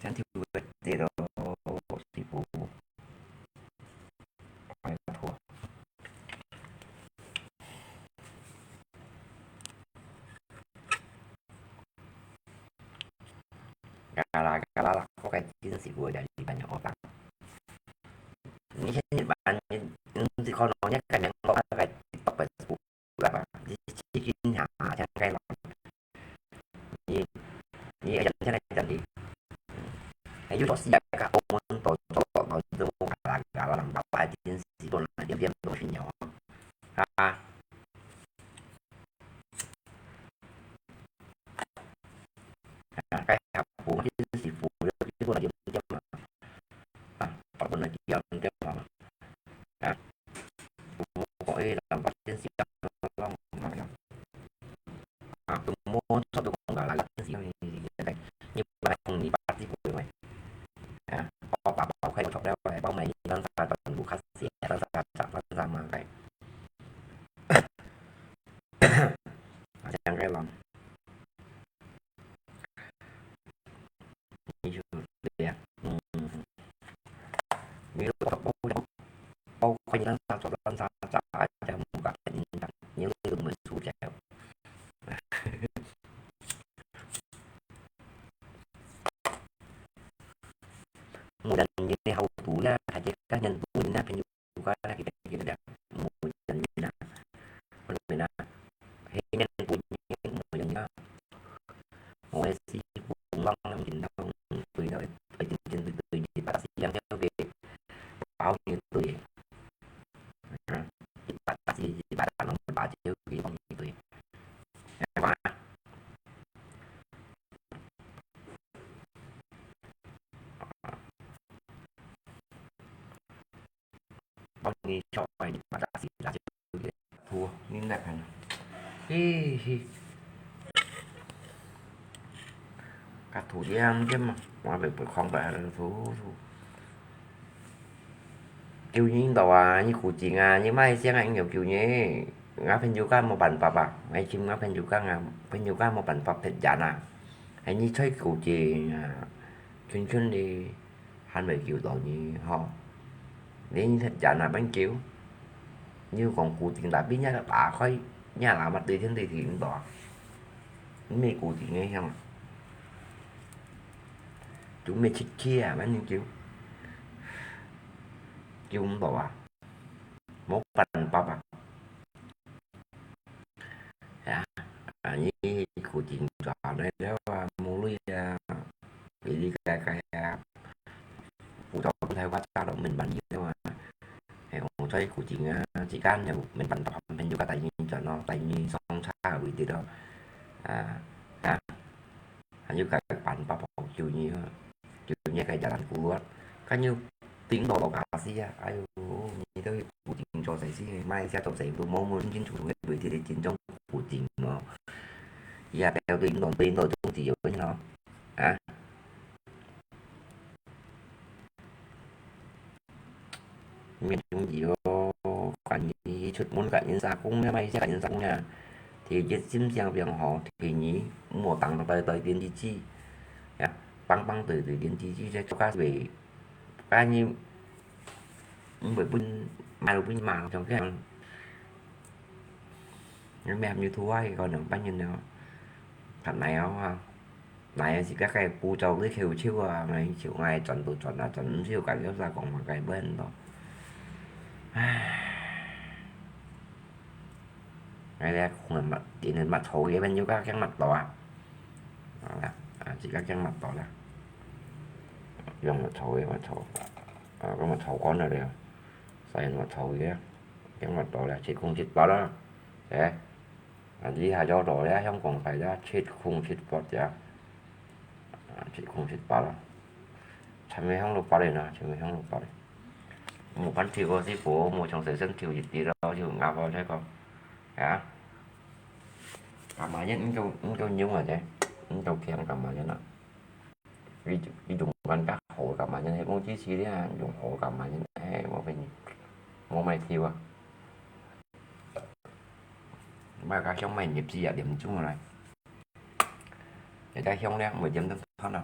先抽个，这个师傅，拜托。嘎啦嘎啦啦，我个真师傅个日本人，我讲。你现在日本人，你是看到人家改名，我大概 来吧，你去去去下，像该嘛，你你想现在讲的，还有做事啊，个澳门都做到到这种嘎啦嘎啦，人家白天是做那点点东西哦，啊，啊，该下午就是服务，就做那点点嘛，啊，把本来讲点嘛，啊。 我个人发现是讲，啊，都无做到讲啦，个是，你本来讲你八字不会，啊，我把包开我出来，我包买一张三百多，我看是三三三三三嘛，哎，啊，这样个咯。 你就这样，嗯，你如果不，不，你让他做，让他做，哎，这样不敢，你，你，你没出来。我人家好多呀，还在看人多，人家朋友 Bukan lagi kita dah mujan na. Mujan na. Hanya bunyi mujan na. Mulai si pulang nang jin nang tui nang tui jin tui tui jin patah siang dia ke. Pau ni tui. Patah si patah nang patah jin tui pau ni tui. Apa? 幫你做，哎，你把它洗了就好。塗，你來看。嘿嘿。甲塗點點嘛，我袂會空白了，塗塗。救人到啊，你苦情啊，你莫想啊，你有救人。我朋友家無辦法啊，我尋我朋友家啊，朋友家無辦法別人啊，還你吹苦情啊，全全的。 還袂救到你，吼。你忒遠啊，免救。你有講固定，tapi你打開，你也拿嘛對天對地毋到啊。你無固定个向啊，就無出去啊，免你救。救毋到啊，無辦法啊。 呀，啊，你苦情賺來了啊，無鐳啊，哩哩該該啊，輔導不太發達了，沒辦法了啊。哎，我在苦情啊，時間又沒辦法，朋友个帶你轉咯，帶你上車位的咯，啊，啊。 還有个辦法補救你啊，救你个jalan keluar。Kan有頂到落架死啊！哎喲，你都苦情做死死，馬來西亞做死都無無清楚，會會直接緊張苦情哦。伊也不要對到對到中地有人咯，啊？面中意哦，看你出門甲人相公呀，買些甲人相公呀。第一心情變好，第二莫當對對電視機，呀，放放對對電視機，這做較袂，甲你毋會分罵分罵，像這樣。你咩有拖啊？個兩班人了，看來哦啊。 來啊，自家个步驟你口手啊，𠊎手𠊎轉都轉啊轉，毋識有感覺啥講嘛，該本都。唉，𠊎咧看嘛，今日嘛炒个，本有个驚嘛到啊。啊，啊，自家驚嘛到啦。用嘛炒个嘛炒，啊，咁嘛炒乾了了，所以嘛炒个，驚嘛到啦，七空七八啦，誒。 啊，這下就到了，香港牌了，七空七八呀。啊，七空七八了。全部香港牌了呢，全部香港牌了。無辦法，我是無，無從身上抽一滴咯，就啱好這個。啊？幹嘛呢？你都，你都用啊，這？你都強幹嘛呢？你，你用辦法好幹嘛呢？係講支持你啊，用好幹嘛呢？誒，我分你，我買票啊。 買較香，買入去啊，黏住來。會較香咧，袂黏等斷啊。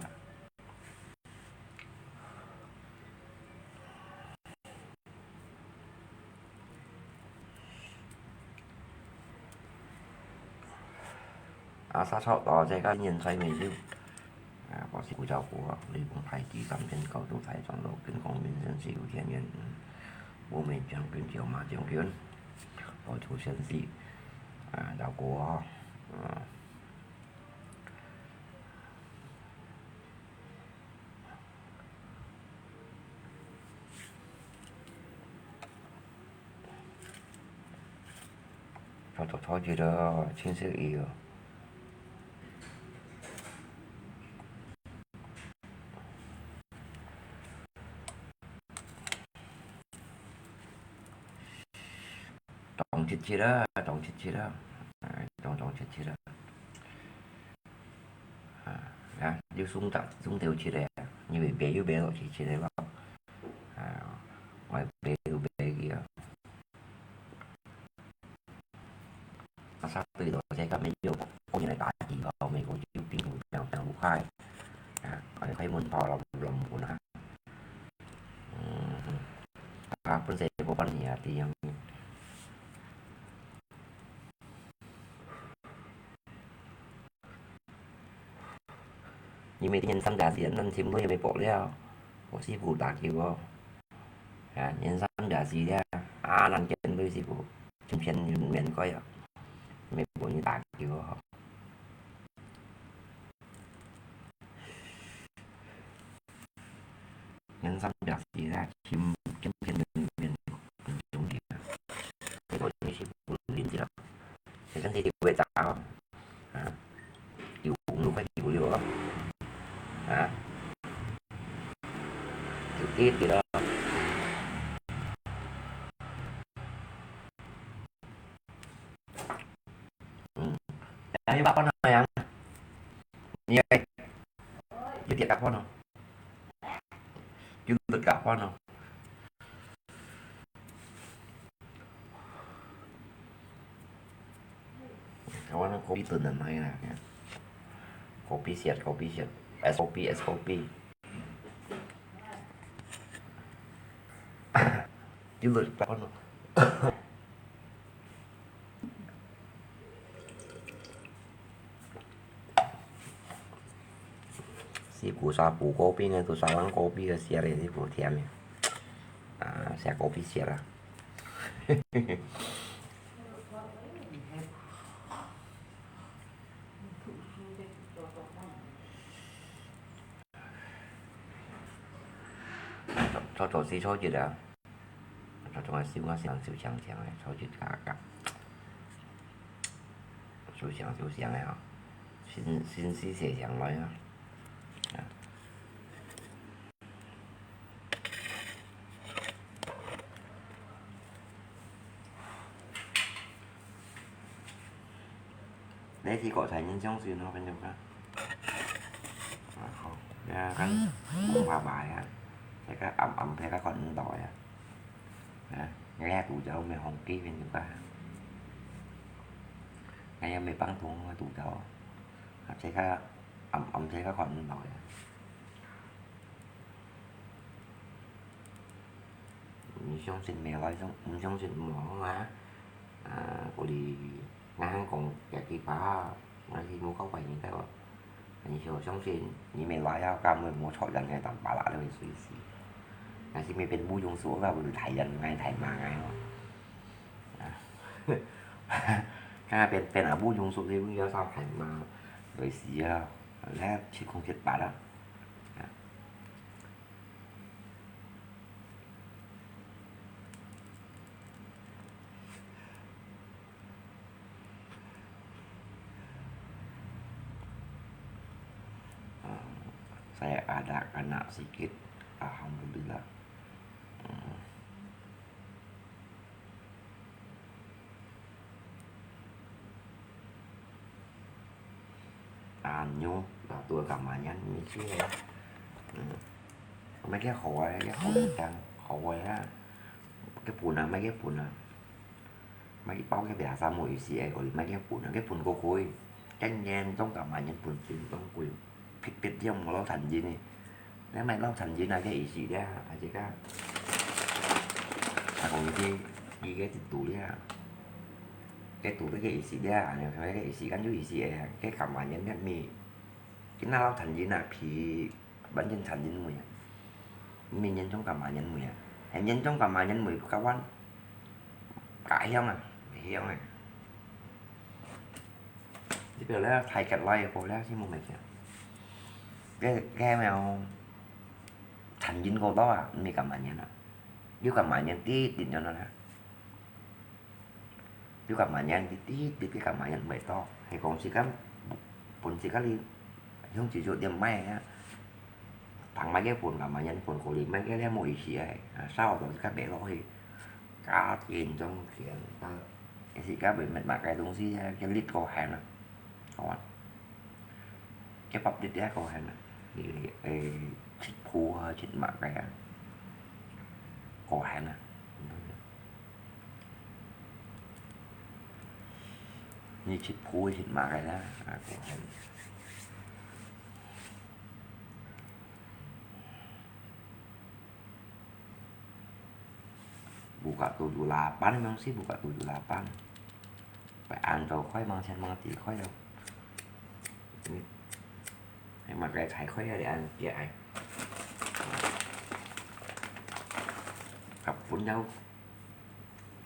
啊，殺錯，哦，這個年菜沒有。啊，我是胡椒菇啊，雷公太極，三千高度太上楼，跟光明神是有天元，嗯，我们将军，九马将军，我出现是，啊，老郭啊，嗯。 炒炒炒起來，青色一哦。當切切啊，當切切啊，哎，當當切切啊。 啊，啊，你鬆掉，鬆掉切个啊，因為白又白落去切个嘛。啊，我白又白去啊。啊，相對到這個沒有過年來打擊哦，美國就並沒有非常非常厲害。啊，我開門炮了，亂滾啊。嗯，啊，本身也無半年啊，這樣。 因為年三十四，恁親妹妹薄了，我師傅打球哦。啊，年三十四了，啊，恁見妹師傅，今天免過啊，沒分你打球哦。年三十四了，今，今天免，免，免兄弟啊，這個你是不能接了，這真是會打哦。 啊，九五六塊九六啊，啊，九跌跌了。嗯，哎，你把飯拿來啊，你，你跌大飯哦。 有得搞飯哦。台灣个kopi真難買啦，kopi siat，kopi siat，S O P，S O P。有得搞飯哦。 師傅，沙布kopi呢，都沙冷kopi个，寫个師傅甜个。啊，寫kopi寫啦。炒，炒，炒，炒一啊。 啊，總係燒啊，燒燒香香个，炒一下下，燒香燒香个吼，先，先試試香來啊。啊。你試過菜人相信咯，朋友啊。啊，好，你看，紅白白啊，這個暗暗，這個看毋到啊。 啊，𠊎也肚枵，無紅記分你吧。𠊎也無放糖，𠊎肚枵。啊，這個暗暗，這個看毋到呀。你相信無來，相，毋相信無啊。啊，𠊎哩 𠊎還講，這句話，𠊎係無夠壞人个哦。你就相信你無來啊，敢會無出人个，當巴拉都會隨時。𠊎係無變烏龍叔，該會大人，𠊎大媽𠊎哦。啊，該變，變啊烏龍叔，你毋要上大媽，類似啊，該七空七八啊。啊。 Ah, saya ada anak sikit, alhamdulillah. Hmm. Anyo, lah tua kemanyan, mikir lah. Hmm. Mai cái khổ ấy, cái khổ đang, khổ ấy á. Cái bún à, mai cái bún à. Mai cái bao cái bia sa mùi xì ấy, có mai cái bún à, cái bún có khối. Cái ngen trong cả mà nhân bún chín trong khối. Phít phít hiam có lâu thành gì nè. Nếu mai lâu thành gì là cái ý gì đấy à, à, chứ cả. À, còn cái, cái, cái tủ đấy à. 該堵到該意思咧，恁樣，該意思，感覺意思誒，該感冒炎該咪，佢那老殘忍啊，皮完全殘忍味啊，毋係嚴重感冒炎味啊，係嚴重感冒炎味，甲完，甲香啊，袂香啊。這個咧，太極來个過了，先無物件。該，該咩哦，殘忍過多啊，毋係感冒炎啊，有感冒炎滴滴樣樣啊。 有感冒炎，滴滴滴个感冒炎袂到，係講自家本自家哩，用自家點買啊，當買个本感冒炎，本過哩買个咧，無意思誒，啊，燒到自家袂落去，加緊種田，啊，也是自家袂買買个東西啊，个力過寒啊，好啊。 佢發啲啲過寒啊，你，誒，食補啊，食麼个啊，過寒啊。你食補食麼个啦，啊，過寒。 Buka tujuh lapan memang sih, buka tujuh lapan. Phải ăn cho khỏi mang chân mang tí khỏi đâu. Hay mà cái thái khỏi để ăn kia ai. Cặp vốn nhau.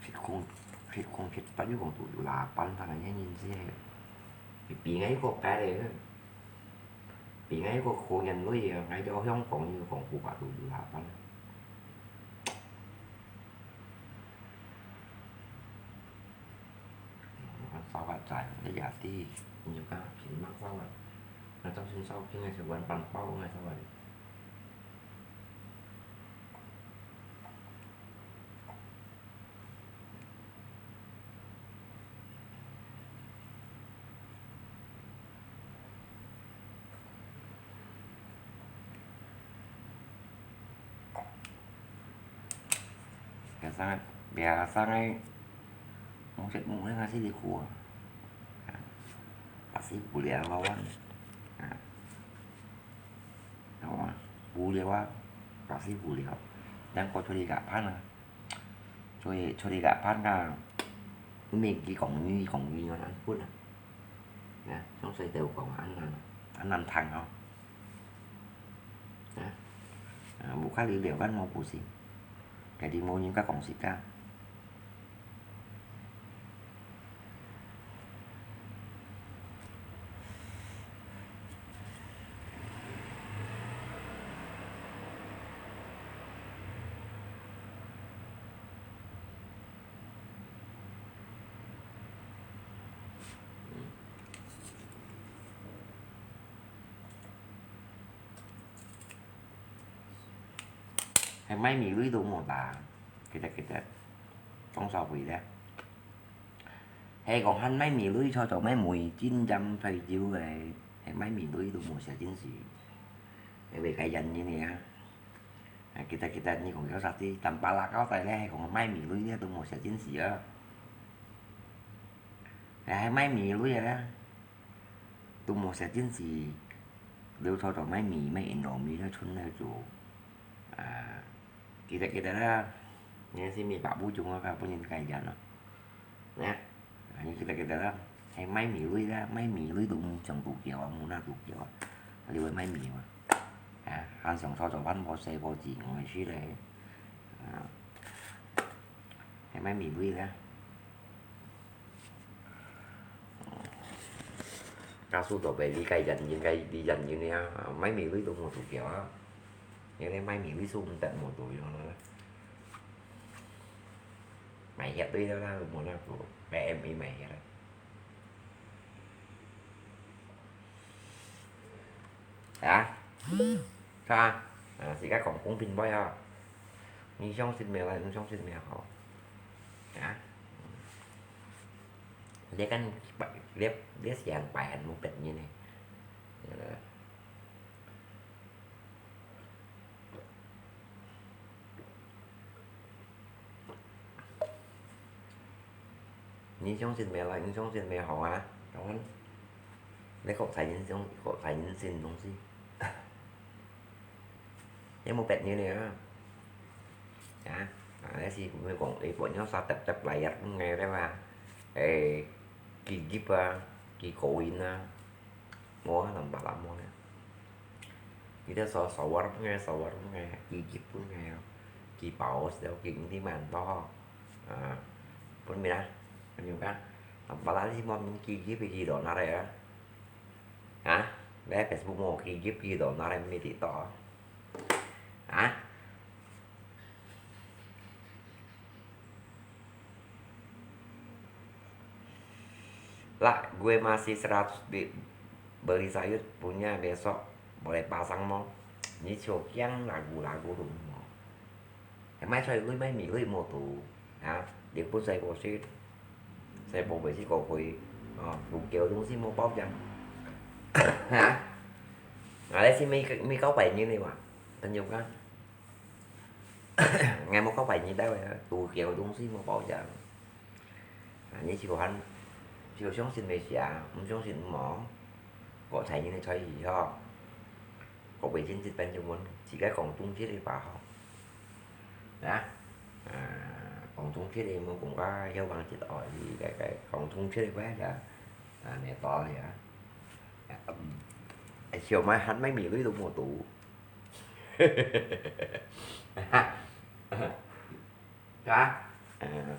Thịt không, thịt không thịt bắt con tujuh lapan thằng này nhìn xem. Bị ngay có cái đấy. Bị ngay có khổ nhân lối gì, ngay cho không còn như còn của cả tujuh lapan. Ăn sao cả chạy, nó giả đi, nhiều cái chính mắc sao vậy. Nó trong sinh sau khi ngay sẽ quán bắn bao ngay sao vậy. 別生个，別生个，無食無咧，還係你苦啊。啊，還係無聊啊，啊。好啊，無聊啊，還係無聊。等下出去食飯啊。 出去，出去食飯啊，毋免去講語，講語言恁笨啊。啊，像細兜講啊，恁難，恁難聽哦。啊，啊，無較了了，恁無故事。家己無人甲講自家。 係買米類都無打，記得，記得，當少會咧。係講還買米類，坐坐買米，真正退休个，係買米類都無食真時，係為个原因个啊。啊，記得，記得，你講叫啥子？Tampalak交代咧，係講買米類咧都無食真時啊。係，係買米類个咧。 都無食真時，你坐坐買米，買Indomie，來存來做。啊，記得，記得啦，你係米百步中啊，分人改變咯。呢，啊，你記得，記得啦，係買米類啦，買米類都無上度橋啊，無那度橋啊，你會買米嘛？啊，還想坐坐飯無事無事，我係咧，啊，係買米類啦。 Kasu to pe li kai jan yin kai li jan yin ya, mai mi lui tu mo tu kia. Yang ni mai mi lui su mtat mo tu yang na. Mai hiat tu ya la mo na tu. Mai em i mai hiat. Hả? Sao? À, xì cái còn cũng pin bói à. Nhìn xong xin mèo lại, nhìn xong xin mèo hổ. Hả? Dia kan, dia, dia siang pahan mupet ni ni. Nhìn xong xin mèo lại, nhìn xong xin mèo hổ hả? Đúng không? Đây không phải nhìn xong, không phải nhìn xin đúng gì. Yang mupet ni ni ah. Ya, nah, si mi kong i po nyo sa tep tep layar pun ngai rewa. 誒，寄入啊，寄高音啊，無啊，南北啦無啊。佢兜掃，掃碗分𠊎，掃碗分𠊎，寄入分𠊎哦，寄包，寄毋知麼人到吼。啊，分明啊，分明啊，南北啦，你莫問寄入，寄到哪裡啊？啊，你Facebook無寄入，寄到哪裡，毋知道啊？啊？ Lah, gue masih seratus bi-, beli sayur, punya besok boleh pasang mo. Ni ciu kiang lagu-lagu tu mo. Mai菜類、mai米類無毒，啊，你本身不是，所以不會去狗灰，哦，有狗東西無保障。啊，啊，你是沒，沒搞白人的嘛，朋友啊。 𠊎無搞壞你兜个，有个東西無保障。啊，你就還，就相信就係啊，毋相信無。國產人个菜係吼，國外進一般就問，自家講中式个吧吼。啊，啊，講中式个，莫講甲妖王節哦，你該，該講中式个話呀，啊，你到了呀。嗯，小麥還賣米類都無毒。 哈，哈，哈。啊？嗯。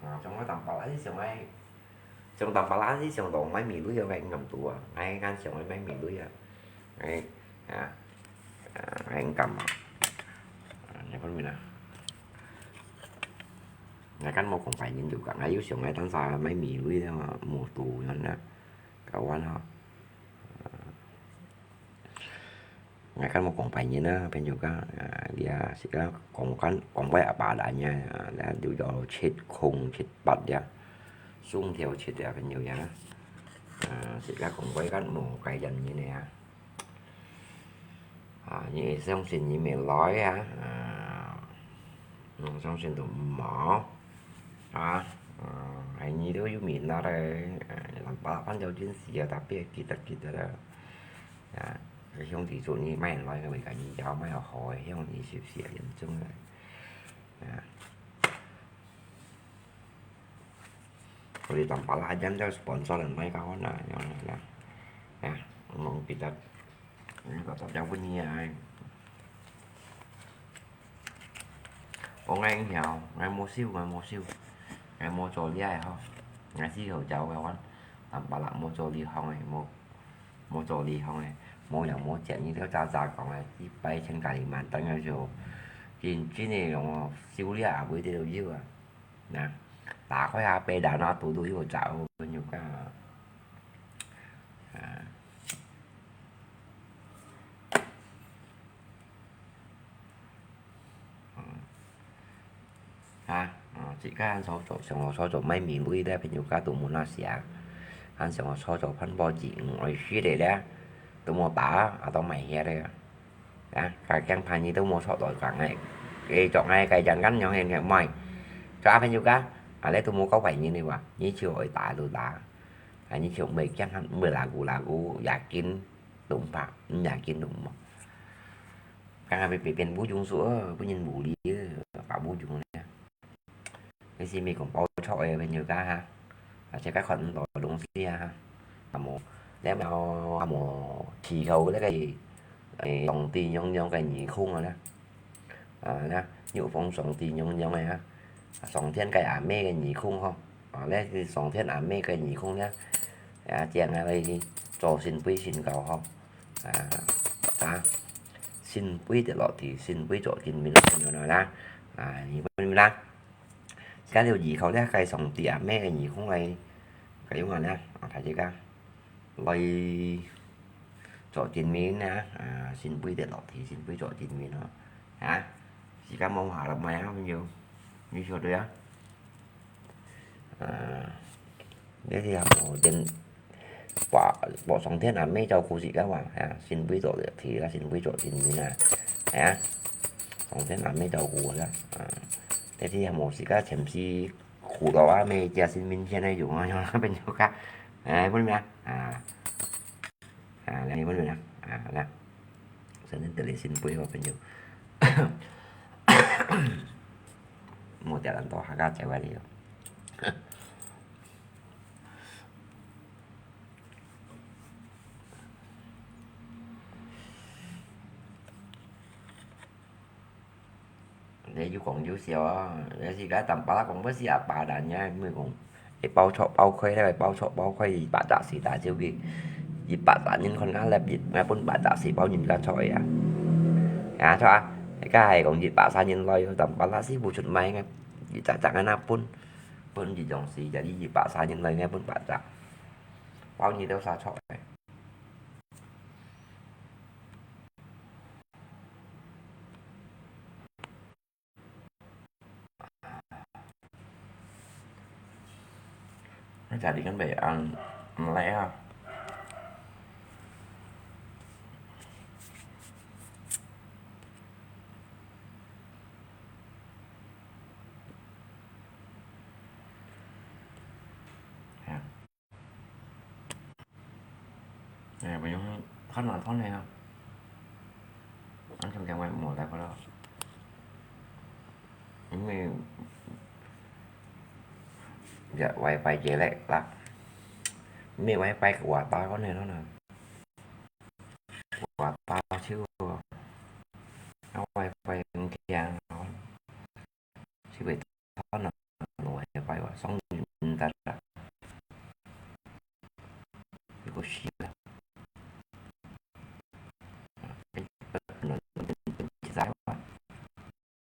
啊，像𠊎當巴拉斯想愛，像當巴拉斯想當賣米類个，𠊎毋敢做啊，𠊎敢想愛賣米類啊，𠊎，啊，啊，𠊎毋敢啊。啊，你分明啊。 𠊎敢無講別人就講，𠊎有想愛單儕賣米類个嘛，無多樣啦，搞完吼。𠊎敢無講別人啊，朋友講，啊，你啊，自家講講講話阿爸人呀，啊，就有七空七八呀，雙條七呀，朋友呀，啊，自家講話敢無該人个啊。 啊，你相信你未來啊？啊，毋相信都毋好。啊，啊，你都有面啊咧，啊，你人把反正真是啊，tapi kita kita啦。啊，兄弟做你買來个，為个你要買好个，兄弟是不是啊？嚴重个。啊。 Boleh tambah lah, jangan sponsor dan mai kawan lah, yang lah. Ya, ngomong kita, ini kata jauh bunyi ya. Orang yang hiau, ngai mau siu, ngai mau siu, ngai mau coli ai ho, ngai siu jauh kawan, tambah lah mau coli hong ai, mau 無做這項个，無樣無錢，你兜早早講个，一擺千加二萬，等下就真真个用哦，修理也毋一定有啊。那打開下被單啊，堵堵又找朋友講啊，啊。 嗯。啊，啊，自家還想做，想做賣米類咧，朋友家都無那些啊。還想做飯包子，嗯，愛食个咧，都無打，啊，都賣遐个。啊，該驚便宜都無做到講个，佢做个該樣恁樣个賣。做朋友家，啊，你都無搞壞人个話，你就愛打就打。啊，你就毋會驚，毋會lagu-lagu，yakin都毋怕，嗯，yakin都毋怕。 Kang habis pipin bujung su, eh, bunyin buli, eh, apa bujung ni. Cái gì mình cũng bao chọn, eh, bên nhiều cá ha. À, sẽ các khoản đồ đúng gì ha. À, một, nếu mà, à, một, chỉ khâu cái, cái, cái, tổng ty nhông nhông cái nhị khung rồi đó. À, đó, nhũ phong tổng ty nhông nhông này ha. À, tổng thiên cái à mê cái nhị khung không? À, lấy cái tổng thiên à mê cái nhị khung nhá. À, chèn này đi, cho xin quý xin cầu không? 啊，啊，聖杯跌落地，聖杯做見面，朋友啦，啊，你問啦，今日有二號咧，該上帝啊，咩个二空來，該用啊咧，啊，大家來做見面啊，啊，聖杯跌落地，聖杯做見面咯，啊，時間望下落埋啊，朋友，你曉得啊？ 啊，這係無真，把，把上天阿姆照顧自家嘛，啊，聖杯做了，提啦，聖杯做人民啊，啊，上天阿姆照顧啦，啊，這係無自家前世苦勞啊，咩家神明前來用啊，用啊，變做个，哎，不明啊，啊，啊，來，不明啊，啊，來。等等，等你先背好，朋友。莫掉人多，客家教个了。你又講又笑啊！你自家當巴拉講，不是啊，巴拉人家，毋係講，會包錯包開，那個包錯包開，一百隻死打照佢，一百隻人看啊，來，𠊎分百隻死包人家錯呀。啊，錯啊！你家係講一百三人來，當巴拉死無出賣个，一隻隻个那分，分一種死，jadi一百三人來，𠊎分百隻，包你兜啥錯个。 Nó chả đi ngắn bể ăn lẽ à. Này, mình không thoát mà thoát này không? Ăn trong cái ngoài mùa lại vào đó. Những người dạ wifi dễ lẹ lắm. Những người wifi của ta có này nó nè. Của ta chứ. Nó wifi kia nó. Chỉ phải thoát nó. Nó wifi vào xong ta đã. Có gì